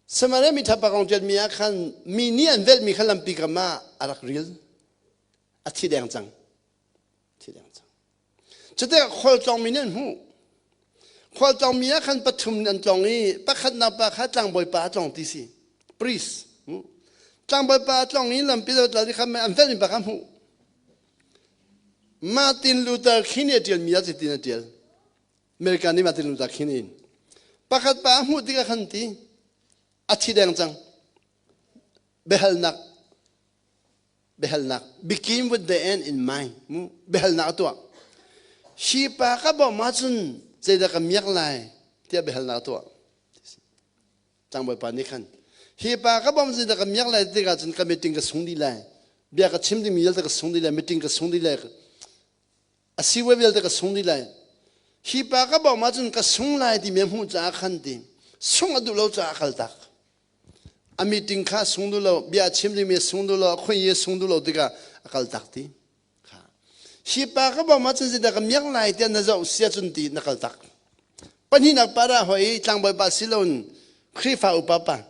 Samaria mi ṭhapa kong ṭialmi ah khan mi nih an velhmi kha lampi kam ah a rak ril. A thi deng cang. Thi deng cang. Cutikah khualtlawngmi nih an hmuh. Khualtlawngmi ah khan pathum an tlong i pakhatnak pa kha tlangbawipa a tlong ti si. Priest. Tlangbawipa a tlong i lampi lo tla ti kha an velhmi pa kha hmuh. Martin Luther King nih a ṭialmi ah cutin a ṭial. America nih Martin Luther King in. Pakhat pa a hmuh tikah khan ti a thi deng cang. Biahalnak biahalnak begin with the end in mind mu biahalnak a tuah. Hi pa ka bawmh ahcun zeidah ka miak lai tiah biahalnak a tuah. Tlangbawipa nih khan hi pa ka bawmh zeidah ka miak lai tikah cun ka meeting ka sung dih lai. Bia ka chim dingmi vialte ka sung dih lai, meeting ka sung dih lai. A si vialte ka sung dih lai. Hi pa ka bawmh ahcun ka sung lai timi a hmuh caah khan ti sung a duh lo caah a kaltak. A meeting kha sung duh lo, bia chim dingmi sung duh lo, khuai sung duh lo tikah a kaltak ti. Hi pa ka bawmh ahcun zeidah ka miak lai tiah na zoh sia cun ti na kaltak. Pahnihnak para hoi tlangbawi pa siloin Khrihfa upa pa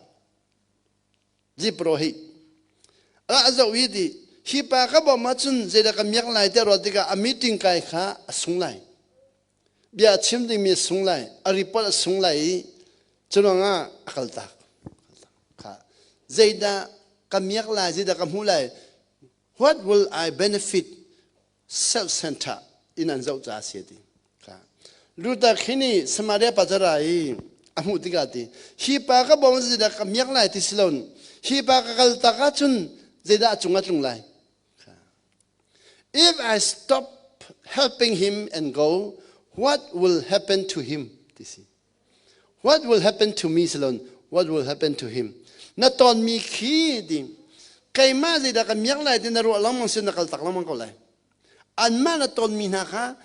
Zipro hi a zoh i ti hi pa ka bawmh ahcun zeidah ka miak lai tiah ruat tikah a meeting kai kha a sung lai. Bia a chim dingmi a sung lai, a report a sung lai i curuangah a kaltak. Kha zeidah ka miak lai, zeidah ka hmuh lai, what will I benefit self-center in an zoh caah si ti. Luther khi nih Samaria pa zara i a hmuh tikah ti hi pa ka bawm zeidah ka miak lai ti si loin hi pa ka kal tak ahcun zeidah a cung a tlung lai. If I stop helping him and go, what will happen to him? Ti si. What will happen to me si loin what will happen to him? Na tonmi khi ti keimah zeidah ka miak lai ti na ruah lengmang sin na kal tak lengmang ko lai. Anmah na tonmi hna kha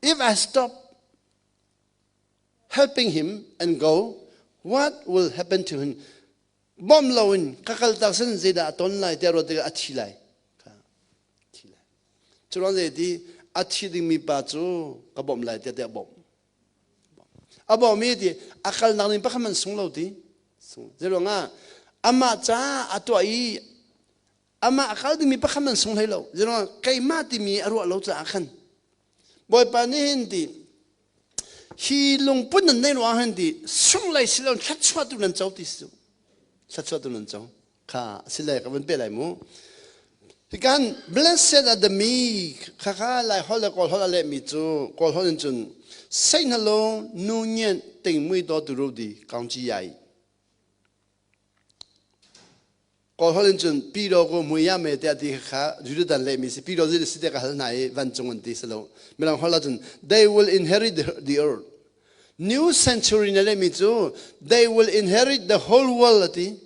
if I stop helping him and go, what will happen to him? Bawm loin ka kal tak sin zeidah a ton lai tiah ruat tikah a thi lai. Thi lai. Cu ruang zei ti a thi dingmi pa cu ka bawmh lai tiah tiah bawmh. A bawmh i ti a kalnak ning pakhat man sung lo ti. Zeiruangah amah ca a tuah i amah a kal dingmi pakhat man sung hlei lo. Zeiruangah keimah timi a ruah lo caah khan Bawipa nih hin ti hi lungput nan neih ruangah hin ti sung lei si lo thluachuah tu nan co ti si thluachuah tu nan co kha si le ka van pe lai mu. Hikan blessed are the meek kha kha Lai holh le Kawl holh a lehmi cu Kawl holh in cun seihna nu nyen ting mui do tu ru di kaung chi yai. Kawl holh in cun pi do ko mui ya me tiah ti kha Judah lehmi si pi do zi si te ka hal hna i vancung an ti si lo. Mirang holh ahcun they will inherit the earth. New century na lehmi cu they will inherit the whole world ati.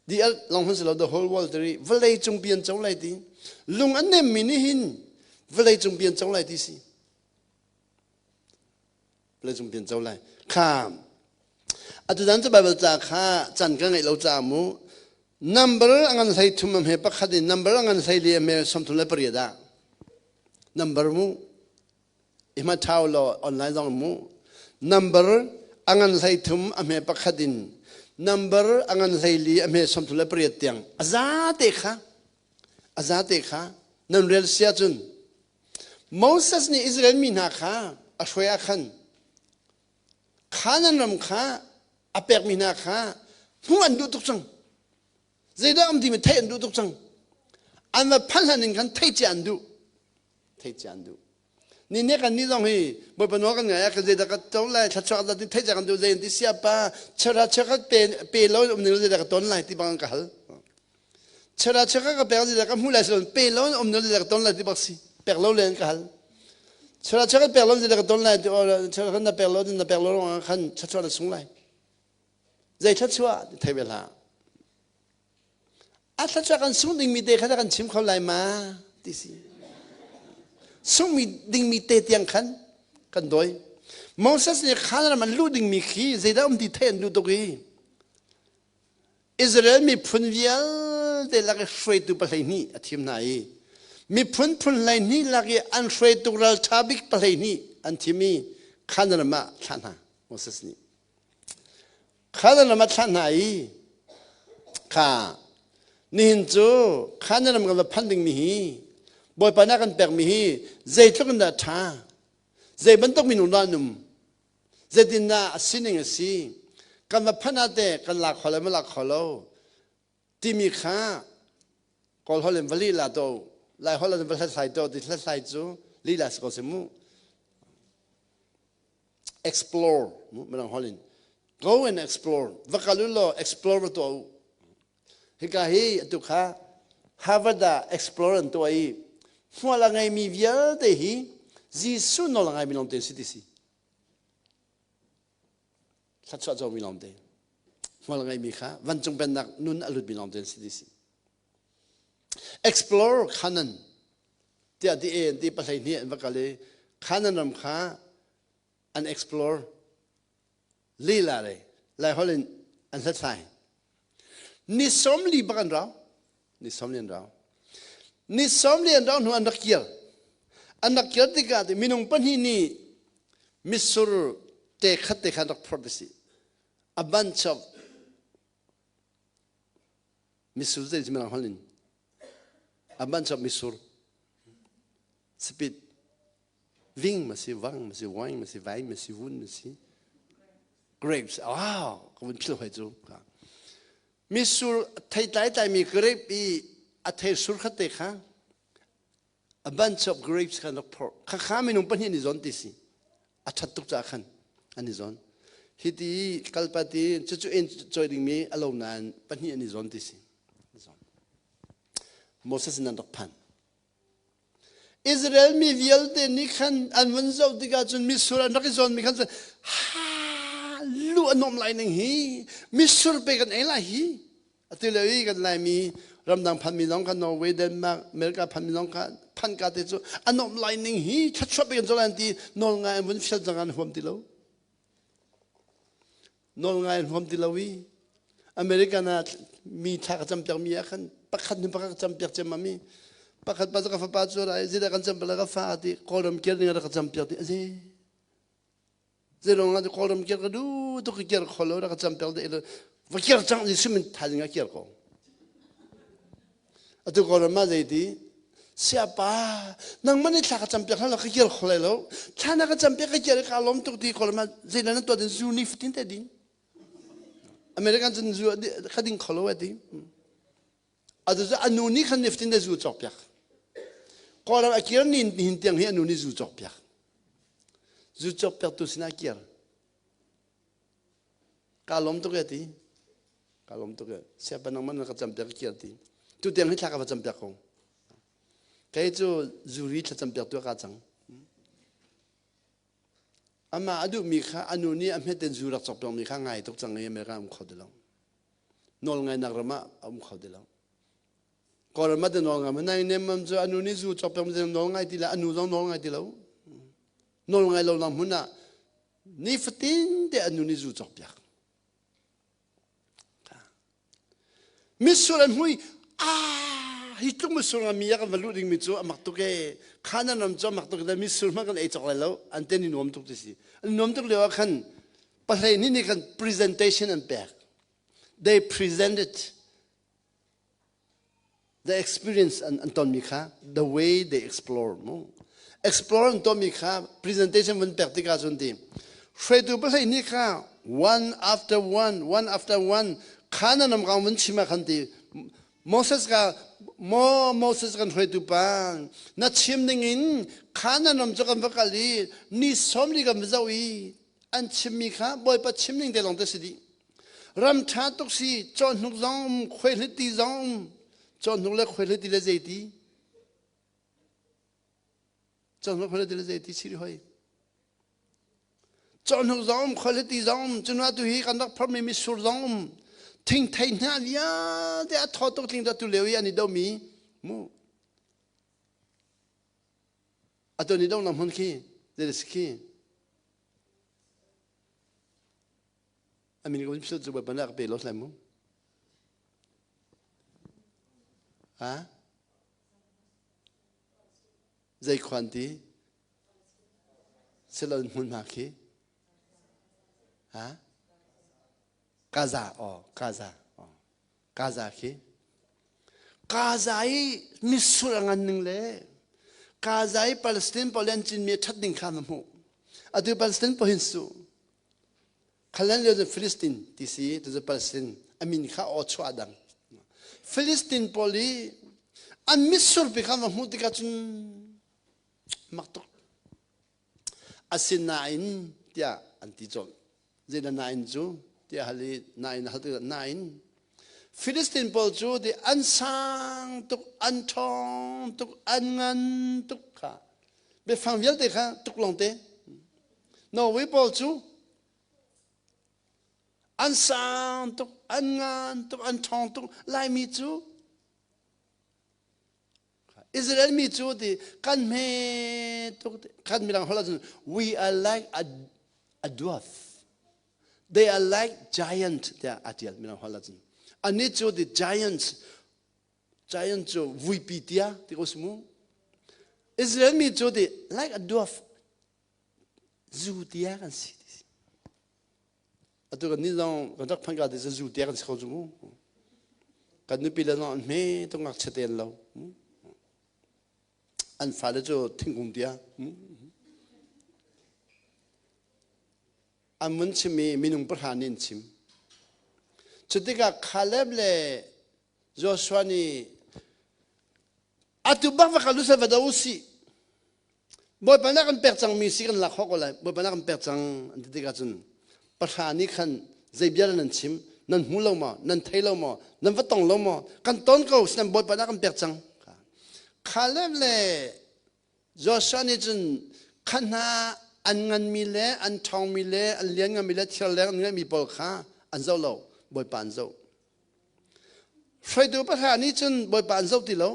The earth long hun si lo the whole world tiri vawlei cung pi an co lai ti. Lung an nemmi nih hin vawlei cung pi an co lai ti si. Vawlei cung pi an co lai. Kha. Atu zan cu Bible ca kha can ka ngeih lo caah mu number a ngan hlei thum a hme pakhat in number a ngan hlei li a hme 38 ah number mu i hma thau law online zong mu number a ngan hlei thum a hme pakhat in number a ngan hlei li a hme 38 tiang a za te kha a za te kha nan rel sia cun Moses nih Israel mi hna kha a hruai ah khan Kanaan ram kha a pekmi hna kha hmuh an duh tuk cang. Zeidah um timi theih an duh tuk cang. An va phanh hlan in khan theih cia an duh. Theih cia an duh. Ni ne kan ni zong hi Bawipa nawl kan ngai ah kan zeidah ka ton lai thluachuah ka ti theih cia kan duh zei an ti sia pa chera chera pe pe lo um ning zeidah ka ton lai ti bang ka hal. Chera chera ka pek zeidah ka hmuh lai silon pe lo um ning zeidah ka ton lai ti bak si. Pek lo len ka hal. Chera chera pek lo zeidah ka ton lai ti chera khan na pek lo na pek lo khan thluachuah na sung lai. Zei thluachuah ti thei ve hlah. A thluachuah kan sung dingmi te kha kan chim kho lai ma ti si. Sungmi dingmi te tiang khan kan dawi. Moses nih khan ram an luh dingmi khi zeidah um ti thei an duh tuk i Israel miphun vialte lak i hruaitu pahleihnih a thim hna i miphun phun hleihnih lak i an hruaitu ralṭha bik pahleihnih an thim i Khan ram ah thlah hna Moses nih. Kha ram ah thlah hna i kha nihin cu kha na ram kan va phanh dingmi hi Bawipa nih a kan pekmi hi zeitluk in dah ṭha zei bantuk minung dah an um zeitindah a sining a si kan va phanh ah teh kan lak kho le ma lak kho lo timi kha Kawl holh in va lila to Lai holh in va hlathlai to ti hlathlai cu lila si ko si mu explore mirang holh in go and explore va kal u law explore va tuah u hika hi atu kha Harvard ah explore an tuah i hmual a ngeimi vialte hi Jesuh nawl a ngaimi lawngte si ti si thluachuah comi lawngte hmual a ngeimi kha vancung pennak nun a lutmi lawngte si ti si explore Canaan tiah ti e an ti pahlei hnih an va kal i Canaan ram kha an explore lila le lai holh in an hlathlai ni 40 bak an rau ni 40 an rau ni 40 an rau hnu an rak kir an rak kir tikah minung pahnih nih mitsur te khat te khan rak phorh ti si a bunch of Mitsur zei mirang holh in a bunch of mitsur speed ving ma si vang ma si wine ma si vine ma si vun ma si grapes wow ka vun phil hoi cu mitsur thei tlai tlai mi grape i a thei sur khat te kha a bunch of grapes khan rak phorh khakha minung pahnih an i zawn ti si a ṭhat tuk caah khan an i zawn hiti kalpati cucu en choi dingmi a lo nain pahnih an i zawn ti si Moses in an rak phan Israel mi vialte nih khan an vun zoh tikah cun mitsur an rak i zawnmi khan cun ha lu a nuam lai ning hi mitsur pe kan ei lai hi Atu lio i kan Laimi ramdang phanmi zong kha Norway, Denmark, America phanmi zong kha phanka te cu a nuamh lai ning hi thluachuah bik an cawl an ti nawl ngai an vun fial cang an huam ti lo. Nawl ngai an huam ti lo i American ah mi thla ka campiak mi ah khan pakhat hnu pakhat ka campiak cem mi pakhat pa cu ka fapa cu rai zeidah kan campiak la ka fa ti Kawlram kir ding ah ka campiak ti aze Zeirong ah Kawlram kir ka duh tuk ka kir kho lo rak ka campiak deh va kir cang ni sim in thaizing ah kir ko. Atu Kawlram ah zeiti siapa nangmah nih thla ka campiak hlah ka kir kho lai lo thla na ka campiak ka kir ka lawm tuk ti Kawlram ah zeidah na tuah din zu ni fatin te ding American cun zu kha ding kho lo ati atu cu anu nih khan niftin te zu cawk piak Kawlram a kir ni hin tiang hi anu nih zu cawk piak zu cawk piak tu sinah kir ka lawm tuk e ti ka lawm tuk e siapa nang man ka cam piak kir ti tu tiang hi thla ka va cam piak ko kei cu zuri thla cam piak tu ka cang amah a duhmi kha anu nih a hmet in zu rak cawk piak mi kha ngai tuk cang i America um kho ti lo nawl ngainak ram ah a um kho ti lo Kawlram ah te nawl ngai nai nem mam cu anu nih zu cawk piak mi nawl ngai ti le anu zong nawl ngai ti lo nawl ngai lo lang hmun ah nifatin te anu nih zu cawk piak. Mitsur an hmui ah hi tluk mitsur nga mi ah kan va luh dingmi cu a mak tuk ee. Khanan ram cu a mak tuk le mitsur hmanh kan ei cawk lai lo. An ten i nuam tuk ti si. An nuam tuk lio ah khan pahlei nih nih khan presentation an pek. They presented the experience an, an tonmi kha the way they explore mu explore an tonmi kha presentation van pek tikah cun ti hruaitu pahlei nih kha one after one one after one kha na nam kang vun chim ah khan ti Moses ka mo Moses kan hruaitu pa na chim ning in kha na nam cu kan va kal i ni som li kan va zoh i an chimmi kha Bawipa chim ning te lawng te si dih Ram ṭha tuk si, cawhnuk zong um, khuaihliti zong um. Cawhnuk le khuaihliti le zeiti? Cawhnuk khuaihliti le zeiti si hoi? Cawhnuk zong um, khuaihliti zong um, cunah tu hi kan rak phormi mitsur zong um. Thingthei hna vialte a thaw tuk tling tu lio i an i domi mu. Atu ni dong na hmun khi, zei si khi? A min ko philh cu Bawipa nih a ka pe lo hlai mu. Ha? Zei khuan ti? Silon hmunhma khi? Ha? Gaza, oh, Gaza, oh. Gaza khi. Gaza i mitsur a ngan ning le Gaza i Palestine pawl an cinmi a ṭhat ning kha na hmuh. Atu Palestine pawl hin su. Khalan lio cu Philistine ti si tu cu Palestine a min kha aw chuah dang. Philistine pawl i an mitsur pi kha va hmuh tikah cun mak tuk. Asinain tiah an ti colh. Zeidah nain cu tiah hal i nain hal tikah nain Philistine pawl cu ti an sang tuk, an ṭhawng tuk, an ngan tuk kha biafang vialte kha tuk lawngte. Norway pawl cu an sang tuk, an ngan tuk, an ṭhawng tuk. Laimi cu Israel mi cu ti kan hme tuk kan mirang holh ahcun we are like a, a dwarf. They are like giant tiah a tial mirang holh ahcun. Anih cu the giants giant cu vuipi tia ti ko si mu. Israel mi cu ti like a dwarf zu tia kan si ti. Atu kan nih zong kan rak phan ka ti cu zu tia kan si kho cu mu. Kan nupi le zong an hme tuk ngakchia te an lo. An fale cu thingkung tia. An mun chim i minung pahra nih an chim. Cutikah Caleb le Joshua nih atu bak va kal usih va do usih Bawipa nih a kan pek cangmi si kan lak khawh ko lai. Bawipa nih a kan pek cang an ti tikah cun pahra nih khan zei bia nan chim nan hmu lo maw nan thei lo maw nan va tong lo maw kan ton ko sinan Bawipa nih a kan pek cang Caleb le Joshua nih cun kha hna an nganmi le an ṭhawngmi le an liannganmi le thil leng an ngeihmi pawl kha an zoh lo Bawipa an zoh hruaitu pahra nih cun Bawipa an zoh ti lo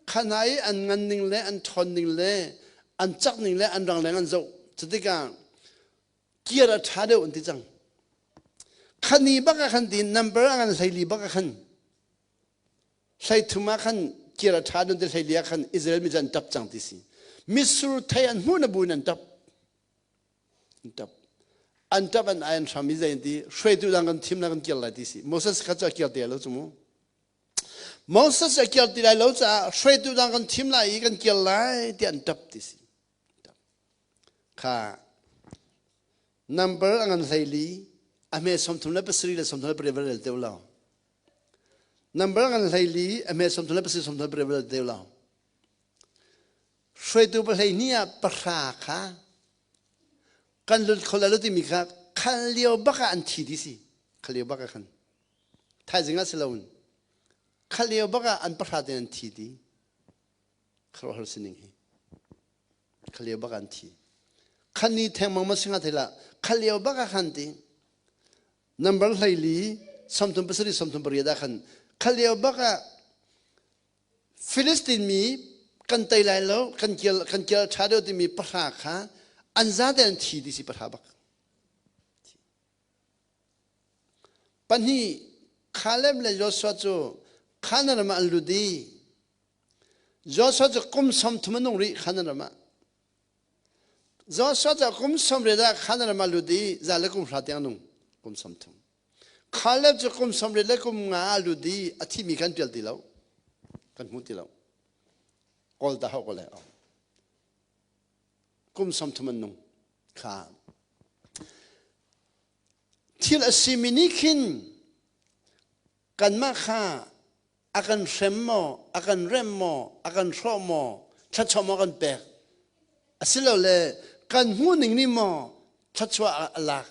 Kha hna i an ngan ning le an ṭhawn ning le an cak ning le an rangleng an zoh. Cutikah kir a ṭha deuh an ti cang. Khani bak ah khan ti number ah khan 14 bak ah khan 13 ah khan kir a ṭha deuh ti 14 ah khan Israel mi cu an ṭap cang ti si. Mitsur thei an hmuh na bu in an ṭap. An ṭap. An ṭap an ai an hram i zei an ti hruaitu dang kan thim na kan kir lai ti si. Moses kha cu a kir te lo cu mu. Moses a kir ti lai lo caah hruaitu dang kan thim lai i kan kir lai tiah an ṭap ti si. Kha number a ngan 14 a hme 37 le 38 va rel teu lo. Number a ngan 14 a hme 37 38 va rel teu lo. Hruaitu pahlei hnih ah pahra kha kan lut kho lai lo timi kha khal lio bak ah an thi ti si. Khal lio bak ah khan. Thaizing ah si loin kha lio bak ah an pahra tein an thi ti khuaruahhar sining hi kha lio bak ah an thi kha ni thengmang ma singa thela kha lio bak ah khan ti number 14 37 38 ah khan kha lio bak ah Philistine mi kan tei lai lo kan kial kan kial tha deuh timi pahra kha an za te an thi ti si pahra bak pahnih. Caleb le Joshua cu Canaan ram ah an lut i Joshua cu kum 30 a nung rih Canaan ram ah. Joshua cu kum 80 ah Canaan ram ah lut i za le kum hra tiang a nung kum 30. Caleb cu kum 80 le kum nga ah lut i a thimi kan pial ti lo. Kan hmu ti lo. Kawl ta hau ko le. Kum 30 an nung. Kha. Thil a simi nih khin kanmah kha a kan hrem maw, a kan rem maw, a kan hrawh maw, thluachuah maw kan pek. Asilole kan hmuhning nih maw thluachuah a lak,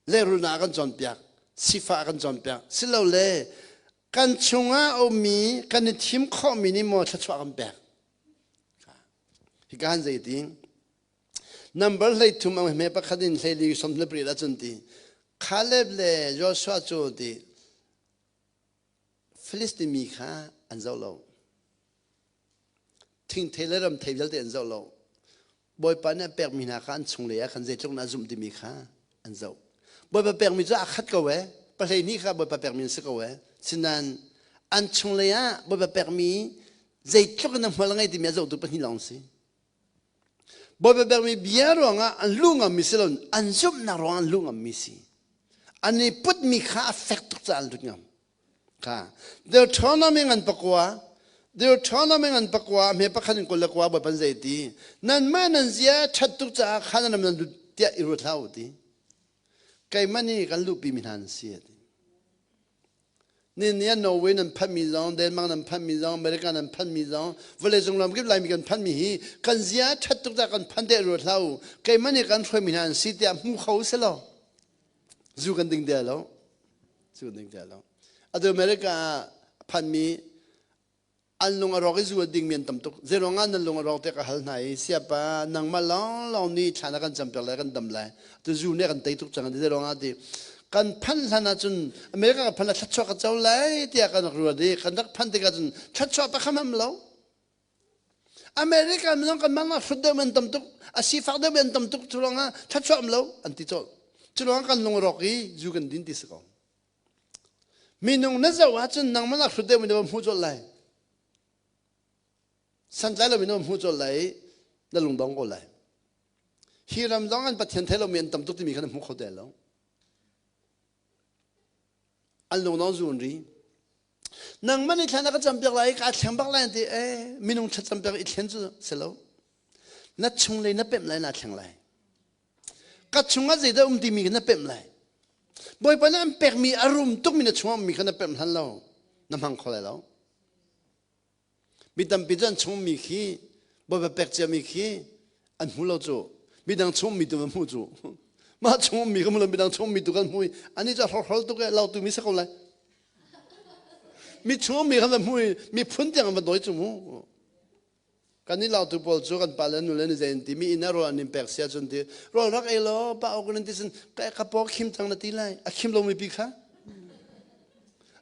lehrulnak a kan cawnpiak, sifah a kan cawnpiak. Silole kan chungah a ummi kan i thim khawhmi nih maw thluachuah kan pek. Hika han zei ti? Number 13 ang hme pakhat in hleili som le pariat ahcun ti Caleb le Joshua cu ti Philistine mi kha an zoh lo. Thingthei le ramthei vialte an zoh lo. Bawipa nih a pekmi hna kha an chunglei ah khan zeitluk na zumh timi kha an zoh. Bawipa pekmi cu a khat ko ee. Pahlei hnih kha Bawipa pekmi an si ko ee. Sinain an chunglei ah Bawipa pekmi zeitluk in a hmual a ngei timi a zohtu pahnih lawng si. Bawipa pekmi bia ruangah an lu ngammi si loin an zumhnak ruangah an lu ngammi si. An i putmi kha a fek tuk caah an lut ngam. Kha Deuteronomy ngan pakua Deuteronomy ngan pakua hme pakhat in 29 Bawipa zei ti nanmah nan zia ṭhat tuk caah kha nan nan lut tiah i ruat hlah u ti. Keimah nih kan luhpi mi hna an si a ti. Ni ah Norway nan phanmi zong, Denmark nan phanmi zong, America nan phanmi zong, vawleicung ramkip Laimi kan phanmi hi kan zia ṭhat tuk dah kan phan deh ruat hlah u. Keimah nih kan hruaimi hna an si tiah hmu kho si lo. Zu kan ding deh lo. Zu kan ding deh lo. Atu America ah phanmi an lung a rawk i zu a dingmi an tam tuk. Zeiruang ah nan lung a rawk tiah ka hal hna i siapa nangmah lawnglawng nih thla na kan campiak lai kan dam lai. Tu zu nih a kan tei tuk cang zeiruang ah ti kan phanh hlan ahcun America ka phanh ah thluachuah ka co lai tiah kan rak ruat i kan rak phanh tikah cun thluachuah pakhat hmanh lo. America minung kan mah hrut deuh an tam tuk, a sifak deuh an tam tuk cu ruangah thluachuah um lo an ti colh. Cu ruangah kan lung a rawk i zu kan din ti si ko. Minung na zoh ahcun nangmah nak hrut deuh mi na va hmuh colh lai. Santlai lomi na va hmuh colh lai i na lungdong ko lai. Hi ram zong an Pathian thei lomi an tam tuk timi kha na hmu kho te lo. An lungdong zun ri. Nangmah nih thlan na ka campiak lai i kaa thleng bak lai an ti. Eh, minung thlacampiak i thlen cu si lo. Na chunglei na pemh lai naa thleng lai. Ka chungah zeidah um timi kha na pemh lai. Bawipa nih an pekmi a rum tukmi na chungah ummi kha na pemh hlan lo. Na hmang kho lai lo. Mi tampi cu an chungmi khi Bawipa pek ciami khi an hmu lo cu. Midang chungmi tu an hmu cu. Mah chungmi ka hmu lo midang chungmi tu kan hmu i ani cu a hrokhrol tuk e lautu mi si ko lai. Mi chungmi kha van hmu i miphun tiang an van dawi cu mu. Kan i lautu pawl cu kan pa le nu le ni zei an ti mi inn ah rawl an in pek sia cun ti rawl rak ei law pa ok nan ti cun ka ka paw khim cang na ti lai a khim lomi pi kha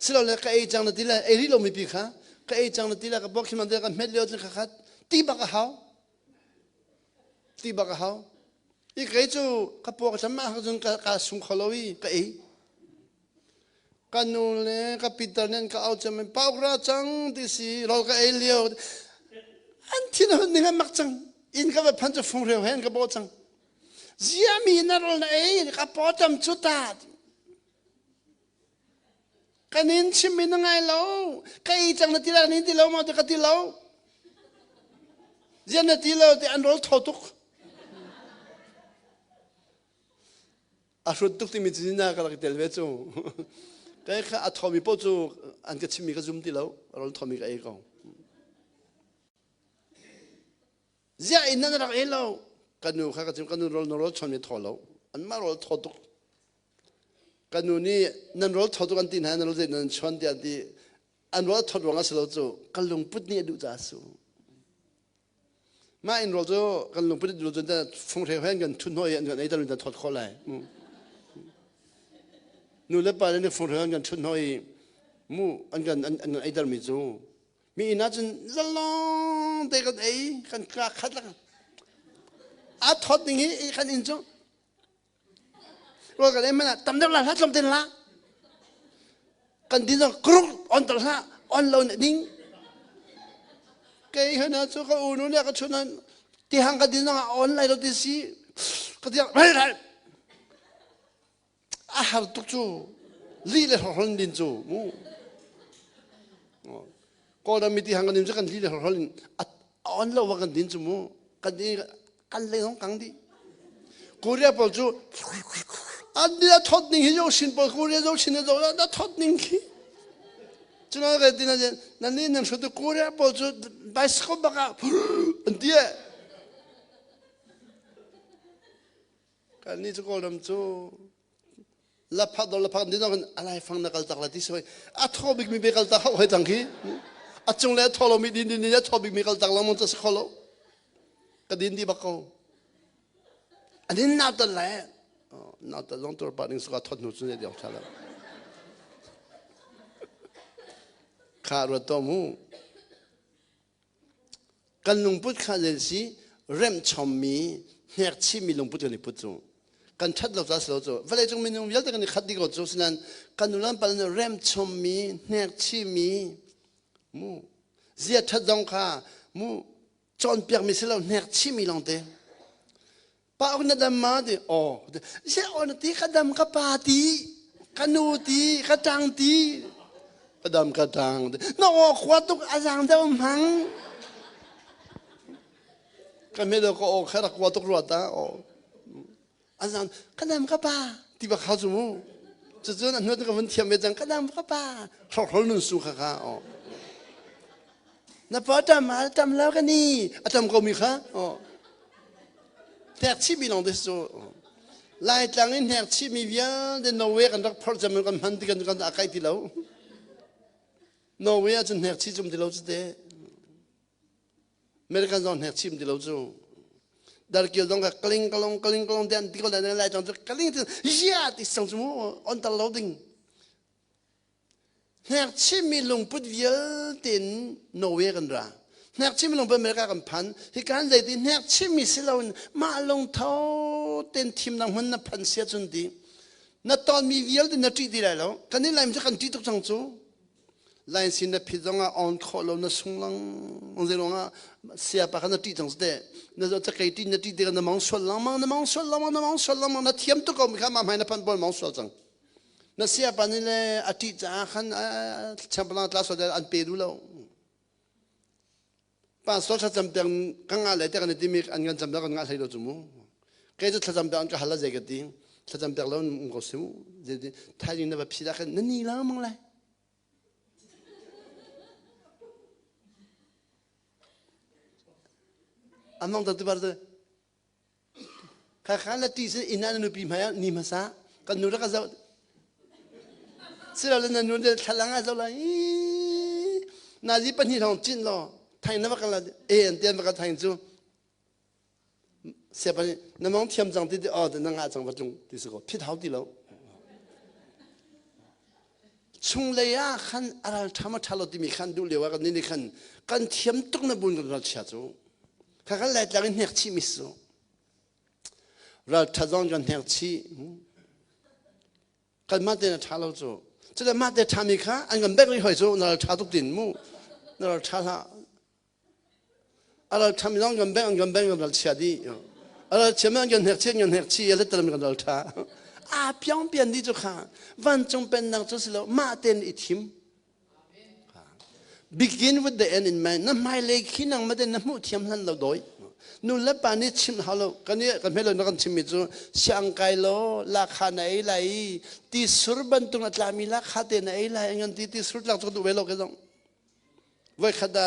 silole ka ei cang na ti lai ei rih lomi pi kha ka ei cang na ti lai ka paw khim na ti lai ka hmet lio cun kha khat ti bak a hau ti bak a hau i kei cu ka paw ka cam ma cun ka ka sung kho lo i ka ei Ka nu le ka pitar nih an ka au cem pauk ra cang ti si rawl ka ei lio an thin a hun ning an mak cang inn ka va phan cu funghreu he an ka bawh cang ziami na rawl na ei ka paw tam cu ta kan in chimmi na ngai lo ka ei cang na ti la nin ti lo maw ti ka ti lo zian na ti lo ti an rawl thaw tuk A hrut tuk timi cu na ka rak tel ve cu. Kai kha a thawmi paoh cu an ka chimmi ka zum ti lo. Rawl thawmi ka ei ko. Ziah in nan rak ei lo. Ka nu kha ka chim ka nu rawl na rawl chuanmi thaw lo. Anmah rawl thaw tuk. Ka nu nih nan rawl thaw tuk an ti hna nan rawl zei nan chuan tiah an ti. An rawl thawt ruang a si lo cu ka lungput nih a duh caah a si. Mah inn rawl cu kan lungput in cun funghreu he kan thut hnawh i an kan ei ter kan thawt khawh lai. Nu le pa nih funghreu an kan thut hnawh i mu an kan an kan ei termi cu mi inn ah cun zalong te kan ei kan ka khat la a thawt ning hi kan inn cu rawl kan ei man ah tam deuh la hla tlawm ten la. Kan din zong kruk on tar hlah on lo na ding. Kei hana cu ka unu le ka chunan tihang ka din zong ah on lai lo ti si. Ka tiang rai rai. A har tuk cu li le hrohron din cu mu. Kawlram mi tihang kan din cu kan li le hrohron in a on lo wa kan din cu mu. Kan din kan lei zong kang dih. Korea pawl cu an ni a thot ning hi zo sin pawl Korea zo sin zo na thot ning khi. Cuna ka tin nan ni nan hrutu Korea pawl cu bicycle bak ah an ti e. Kan ni cu Kawlram cu laphak do laphak ni dong a laifang na kal tak la ti soi a thaw bik mi be kal tak hau hoi tang khi a cung le a thaw lo mi din din a thaw bik mi kal tak lang mon ta kho lo ka din di bak ko anin na tal le na tal long tur pa ding suka thot nu chu ne diong thala kha ro to mu Kan lungput kha zei si remhchommi hnekchihmi lungput kan i put cu. Kan ṭhat lo ca si lo cu. Vawleicung minung vialte kan i khat dih ko cu. Sinain kan nu le pa nih remhchommi hnekchihmi mu zia ṭhat zong kha mu cawnpiakmi si lo hnekchihmi lawngte. Pa ok na dam ma ti aw se aw na ti ka dam ka pa ti ka nu ti ka ṭang ti ka dam ka ṭang na aw khua tuk a zang deuh hmang ka me do ka aw kha rak kua tuk rua ta aw a zang ka dam ka pa ti bak hau cu mu cucun a hnu ka vun thiam ve cang ka dam ka pa hrokhrol nun su kha kha aw na pa ṭam ma ṭam lo ka ni a ṭam ko mi kha aw Hnekchihmi lawng te cu Laitlang in hnekchihmi vialte Norway kan rak phorh cem kan hman ti kan kan a kai ti lo. Norway ahcun hnekchih cum ti lo cu te. American zong hnekchih um ti lo cu. Darkio zong ka kaling kalong kaling kalong te an ti ko lai Laitlang cu kaling ti ya ti sang cu mu on tar lo ding. Hnekchimmi lungput vialte in Norway kan ra. Hnekchimmi lungput America kan phan. Hi kan zeiti hnekchimmi si loin mah lungtho ten thimnak hmun na phan sia cun ti. Na tonmi vialte na ṭih ti lai lo. Kan i laim cu kan ṭih tuk cang cu. Lain sin na phit zong ah on khawh lo na sung lang zei ruang ah siapa kha na ṭih cang te. Na zo cakei ṭih na ṭih tikah na mang sual langmang na mang sual langmang na mang sual langmang na thiam tuk ko mi kha mah hmai na phan pawl mang sual cang. Na siapa nih le a ṭih caah khan champalang tla sual an pe duh lo. Pastor thlacam pek ka ngah lai tiah kan i timi an kan cam kan ngah hlei lo cu mu. Kei cu thlacam pek an ka hal zei ka ti. Thlacam pek lo um ko si mu. Thaizing na va phi dah khan na ni lengmang lai. Among ta tu bar Khakha na ti sin inn ah na nupi hmai ah ni hmasa kan nu rak ka zoh silole na nu le thlalang ah zoh lai nazi pahnih hrawng cin law thang na va kal e an tian va ka thang cu siapa nih na mong thiam cang ti ti oh na ngah cang va tlung ti si ko phit hau ti lo chunglei ah khan a ral ṭha ma ṭha lo timi khan duh lio ah kan nih khan kan thiam tuk na bun kan ral chia cu kha kan laitlang in hnek chih mi su ral ṭha zong kan hnek chih kan mah te na ṭha lo cu cule mah te ṭha mi kha an kan bek rih hoi cu na ral ṭha tuk tin mu na ral ṭha hlah a ral ṭha mi zong kan bek an kan bek kan ral chia dih a ral chia mi an kan hnek chih an kan hnek chih a let kan ral ṭha a piang pian dih cu kha vancung pennak cu si lo mah ten i thim Begin with the end in mind. Na hmailei khi nang ma na hmuh thiam hlan lo doi. Nu le pa nih chim hau lo. Kan i kan hmelo na kan chimmi cu siang kai lo lakha na ei lai ti sur bantuk na tlami lakha te na ei lai ngan ti ti sur tlak cu duh ve lo ke zong. Voi khat da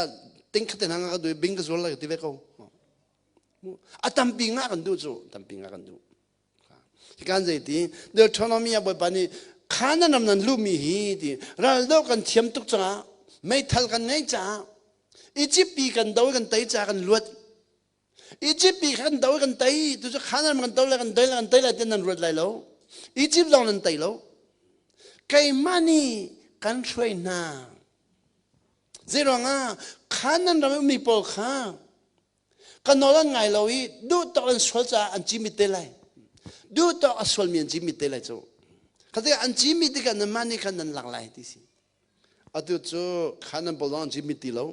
ting khat te hna ka duh bing ka zual lai ti ve ko. A tampi nga kan duh cu tampi nga kan duh. Kan zeiti Deuteronomy ah Bawipa nih Khanan ram nan luhmi hi ti raldo kan thiam tuk caah meithal kan ngei caah Egypt pi kan do kan tei caah kan luat Egypt pi kan do kan tei tu cu Khanan ram kan do le kan tei le kan tei lai ti nan ruat lai lo Egypt zong nan tei lo keimah nih kan hruai hna zeiruangah Khanan ram ummi pawl kha Ka nawl an ngai lo i duh tawk an sual caah an cimit te lai. Duh tawk a sualmi an cimit te lai cu. Kha tikah an cimit tikah nanmah nih khan nan lak lai ti si. Atu cu Canaan pawl zong an cimit ti lo.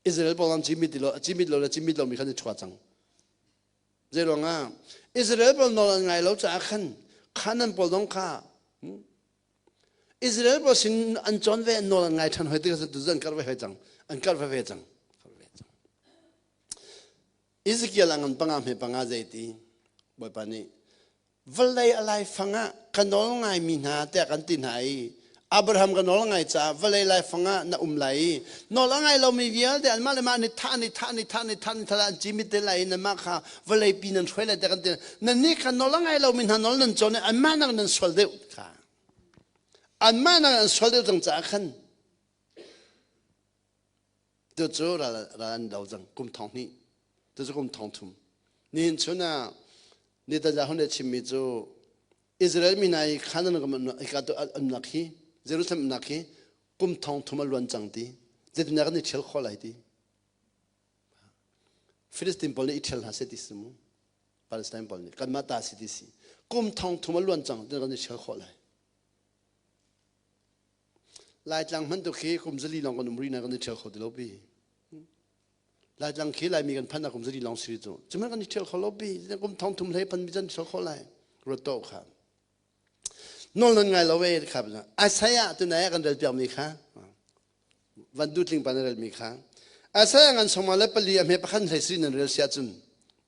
Israel pawl an cimit ti lo, a cimit lo le cimit lomi khan i chua cang. Zei ruangah Israel pawl nawl an ngai lo caah khan Canaan pawl zong kha Israel pawl sin an cawn ve an nawl an ngai ṭhan hoi tikah tu an karh ve hoi cang. An karh ve ve cang. Ezekiel a ngan panga hme panga zei ti Bawipa nih vawlei a laifang ah ka nawl ngaimi hna tiah kan ti hna i Abraham ka nawl ngai caah vawlei laifang ah na um lai i nawl a ngai lomi vialte anmah le mah nih thah nih thah nih thah nih thah nih thah an cimit te lai i nanmah kha vawlei pi nan hruai lai tiah kan ti nannih kha nawl a ngai lomi hna nawl nan cawn i anmah nak nan sual deuh kha anmah nak an sual deuh cang caah khan Tucu ral an do cang kum thong hnih tucu kum thong thum nihin chun ah Netanyahu nih a chimmi cu Israel mi hna i Canaan umnak hi Jerusalem umnak hi kum thong thum a luan cang ti zeitindah kan i ṭhial khawh lai ti Philistine pawl nih i ṭhial hna seh ti si mu Palestine pawl nih kanmah ta si ti si kum thong thum a luan cang ti kan i ṭhial khawh lai Laitlang hmanh tu khi kum zali lawng kan um rih na kan i ṭhial kho ti lo pi. Laitlang khi Laimi kan phanh ah kum zali lawng si cu. Cuman kan i ṭhial kho lo pi. Kum thong thum hlei pan mi can ṭhial kho lai. Ruat to kha. Nawl nan ngai lo ve kha. Isaiah tu nai kan rel piak mi kha. Van du tling pa na rel mi kha. Isaiah ngan soma le pali a hme pakhan hlei si nan rel sia cun.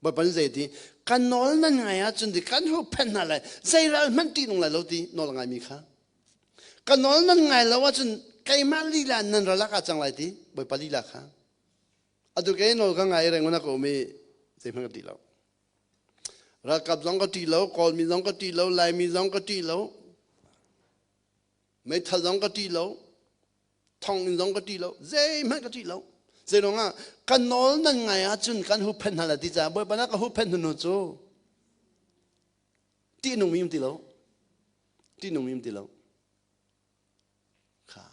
Bawipa nih zei ti kan nawl nan ngai ahcun ti kan huhphenh hna lai zei ral hmanh ṭih nung lai lo ti nawl a ngaimi kha ka nawl nan ngai lo ahcun keimah lila nan ralak ah cang lai ti Bawipa lila kha atu kei nawl ka ngai reng na ka um i zeihmanh ka ṭih lo ralkap zong ka ṭih lo kawlmi zong ka ṭih lo laimi zong ka ṭih lo meithal zong ka ṭih lo thonginn zong ka ṭih lo zeihmanh ka ṭih lo zeiruang ah kan nawl nan ngai ahcun kan huhphenh hna la ti caah bawipa na ka huhphenh hnu cu ṭihnung mi um ti lo ṭihnung mi um ti lo kha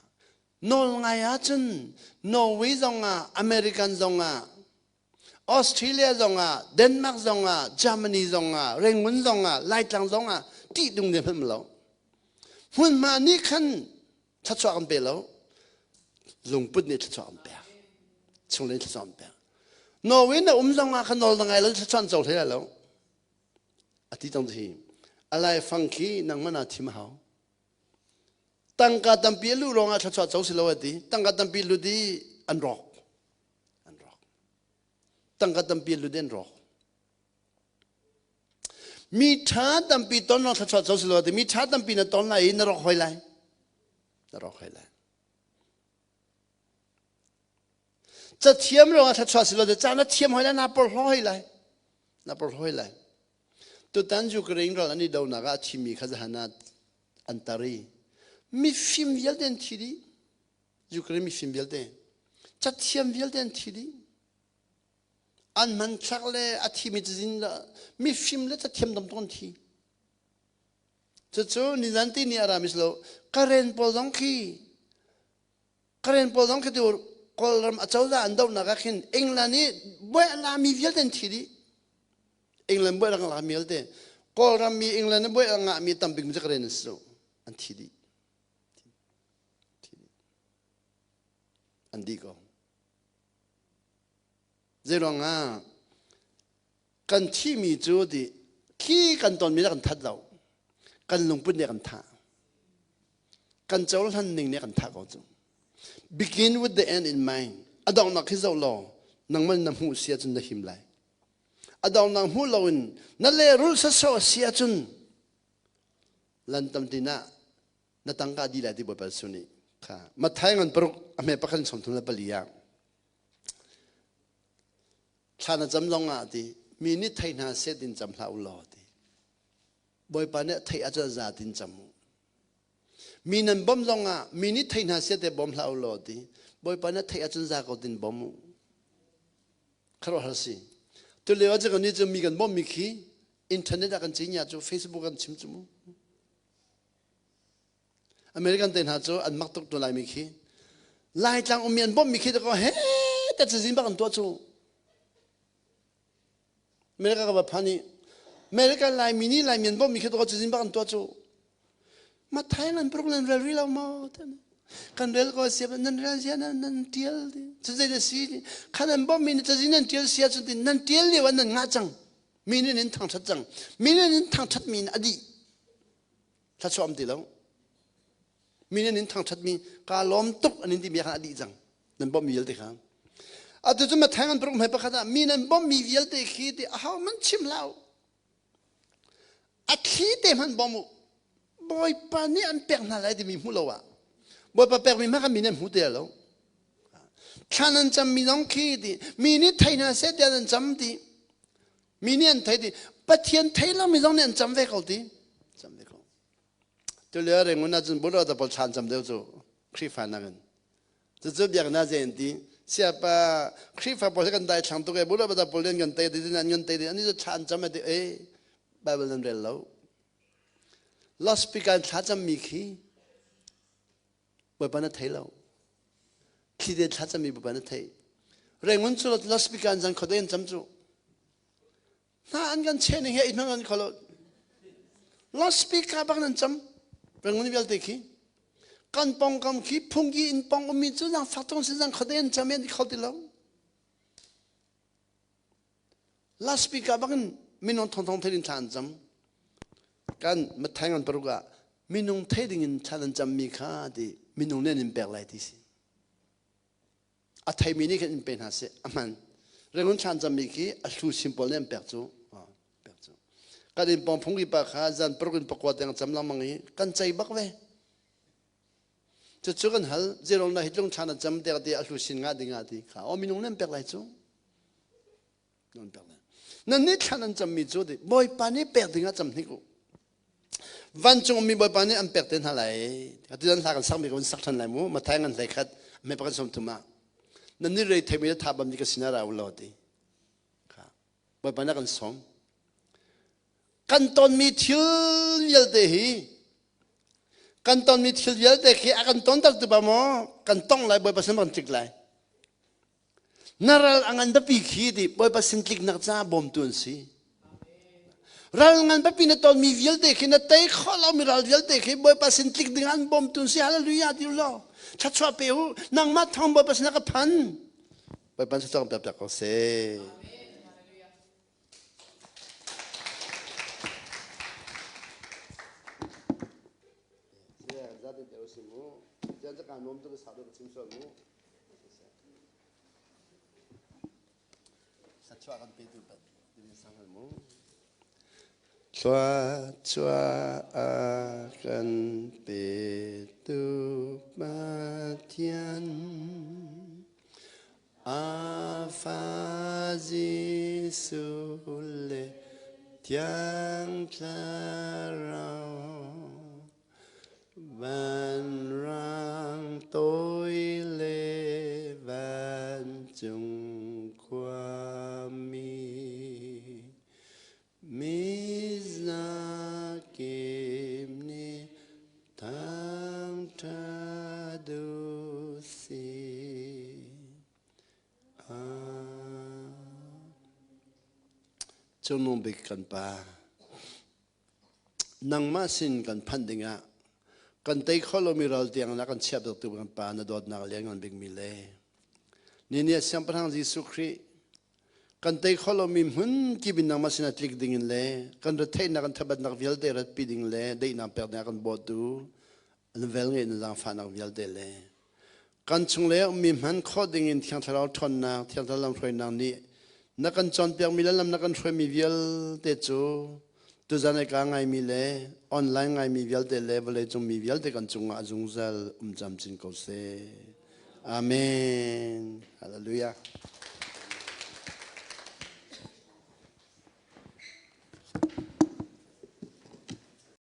nawl ngai ahcun Norway zong ah American zong ah Australia zongah, Denmark zongah, Germany zongah, Rangoon zongah, Laitlang zongah ṭih dung ne hmanh lo. Hmunhma nih khan thluachuah kan pe lo. Lungput nih thluachuah kan pek. Chunglei thluachuah kan pek. Norway na um zongah khan nawl na ngai lo thluachuah an co hlei lai lo. A ti tong hi. A laifang khi nangmah naa thim a hau. Tangka tampi a luh ruangah thluachuah co si lo a ti. Tangka tampi lut i an rawk. An rawk. Tangka tampi lut an rawk. Mi ṭha tampi ton lawng thluachuah co si lo ti mi ṭha tampi na ton lai i na rawk hoi lai. Na rawk hoi lai. Cathiam ruangah thluachuah si lo ti ca na thiam hoi lai na porhlaw hoi lai. Na porhlaw hoi lai. Tutan Ukraine ral an i donak ah a thimi kha zahan ah an tar i mifim vialte an thi dih. Ukraine mifim vialte cathiam vialte an thi dih an hmanthlak le a thimi cazin mifim le cathiam tam tuk an thi cucu nizan ti ni a rami si lo Karen pawl zong khi Karen pawl zong khi tu Kawlram acozah an dohnak ah khin England i buai a lami vialte an thi dih England buai a lami vialte Kawlram mi England i buai a ngahmi tambik mi cu Karen an si an thi dih An dih ko. Zeiruangah kan thihmi cu ti khi kan tonmi nih kan that lo. Kan lungput nih kan thah. Kan cohlan ning nih kan thah ko cu. Begin with the end in mind. A donghnak khi zoh law nangmah na hmuh si ahcun na him lai. A donghnak hmuh loin na lehrulh sasawh si ahcun lan tamtin ah na tangka dih lai ti Bawipa Jesuh nih kha Matthai ngan paruk a hme pakhat in 34 ah thla na cam zong ah ti mi nih thei hna seh tin cam hlah u law ti Bawipa nih theih ahcun za tin cam u mi nan bawm zong ah mi nih thei hna seh te bawm hlah u law ti Bawipa nih theih ahcun za ko tin bawm u kharuahhar si tu lio ah cu kan nih cu mi kan bawmh mi khi internet ah kan cinya cu Facebook kan chim cu mu American te hna cu an mak tuk tu Laimi khi Laitlang ummi an bawmhmi khi ko he ta cazin bak an tuah cu America ka va phan i American Laimi nih Laimi an bawmhmi khi ko cazin bak an tuah cu ma Thailand paruk nan rel rih lo maw? Kan rel ko sia nan rel sia nan nan tial ti. Cu zei na si ti. Khan an bawmh mi nih cazin nan tial sia cun ti nan tial lio ah nan ngah cang. Mi nih nan thangthat cang. Mi nih nan thangthat mi a dih. Thluachuah um ti lo. Mi nih nan thangthat mi ka lawm tuk an in ti mi khan a dih cang. Nan bawmh mi vialte kha. Atu cu Matthai ngan paruk hmai pakhat ah mi nan bawmh mi vialte khi ti aho man chim hlah u. A thli te hmanh bawm u. Bawipa nih an pek hna lai timi hmuh lo ah Bawipa pekmi hmanh kha mi nih an hmu te lo. Thla nan cammi zong khi ti mi nih thei hna seh tiah nan cam ti. Mi nih an thei ti. Pathian thei lomi zong nih an cam ve ko ti. Cam ve ko. Tulio Rangoon ahcun Buddha pawl thla an cam deuh cu Khrihfa nakin. Cucu biaknak zei an ti. Siapa Khrihfa pawl hi kan daithlang tuk e Buddha pawl nih an kan tei ti an kan tei ti an cu thla an cam ti e Bible nan rel lo. Loudspeaker in thla cammi khi Bawipa na thei lo. Thli te thla cammi Bawipa na thei. Rangoon cu loudspeaker in zan khuadei an cam cu. Hna an kan cheh ning he i hmang an kholo. Loudspeaker bak nan cam. Rangoon vialte khi. Kan pongkam khi phungki in pong ummi cu zang fak tung sin zang khuadei an cam i an i kho ti lo. Loudspeaker bak in minung thongthong thei in thla an cam. Kan Matthai ngan paruk ah minung thei ding in thla nan cammi kha ti minung nih an in pek lai ti si. A theimi nih khan in pe hna seh a hman Rangoon thlan cammi khi a hlu simple nih an pek cu pek cu kan in pong phungki pa kha zan paruk in pakua tiang cam lengmang i kan cei bak ve cucu kan hal zerong na hitlung thlan a cam tiah ti a hlu sin nga ding ah ti kha o minung nih an pek lai cu nan pek lai nan nih thlan an cammi cu ti bawipa nih pek ding ah cam hnik u vancung mi bawipa nih an pek te hna lai atu dan hla kan sakmi ka vun sak than lai mu mathai ngan hlei khat me pakan som thum ah nan nih rei theimi le tha bam ni ka sinah ra u law ti kha bawipa na kan sawm kan tonmi thil vialte hi kan tonmi thil vialte khi a kan ton tak tu ba maw kan tong lai bawipa sin kan tlik lai Na ral a ngan biapi khi ti Bawipa sin tliknak caah bawmtu an si. Ral ngan biapi na tonmi vialte khi na tei khawh lomi ral vialte khi Bawipa sin tlik ding an bawmtu an si. Hallelujah ti law. Thluachuah pe u. Nangmah thawng Bawipa sinah ka phan. Bawipa thluachuah kan pek ko seh. Thluachuah a kan petu Pathian a fa Jesuh le Thiang Thlarau Vanrang toi le vancung khuami mizakip nih thangṭhat u sih. Cungnung bik kan Pa. Nangmah sin kan phanh dingah kan tei kho lomi ral tiang na kan chiah tu kan Pa na dawtnak lianngan bikmi le ni ni Siangpahrang Jesuh Khrih kan tei kho lomi hmun kip in nangmah sinah tlik ding in le kan retheihnak kan thabatnak vialte ratpi ding le daihnak pek ding ah kan bawhtu an vel ngeih na zaangfahnak vialte le kan chung le ummi hman khawh dingin Thiang Thlarau ṭhawnnak, Thiang Thlarau lamhruainak nih na kan cawnpiakmi le lam na kan hruaimi vialte cu tuzan ai ka ngaimi le online ngaimi vialte le vawleicung mi vialte kan cungah a zungzal um camcin ko seh. Amen. Hallelujah.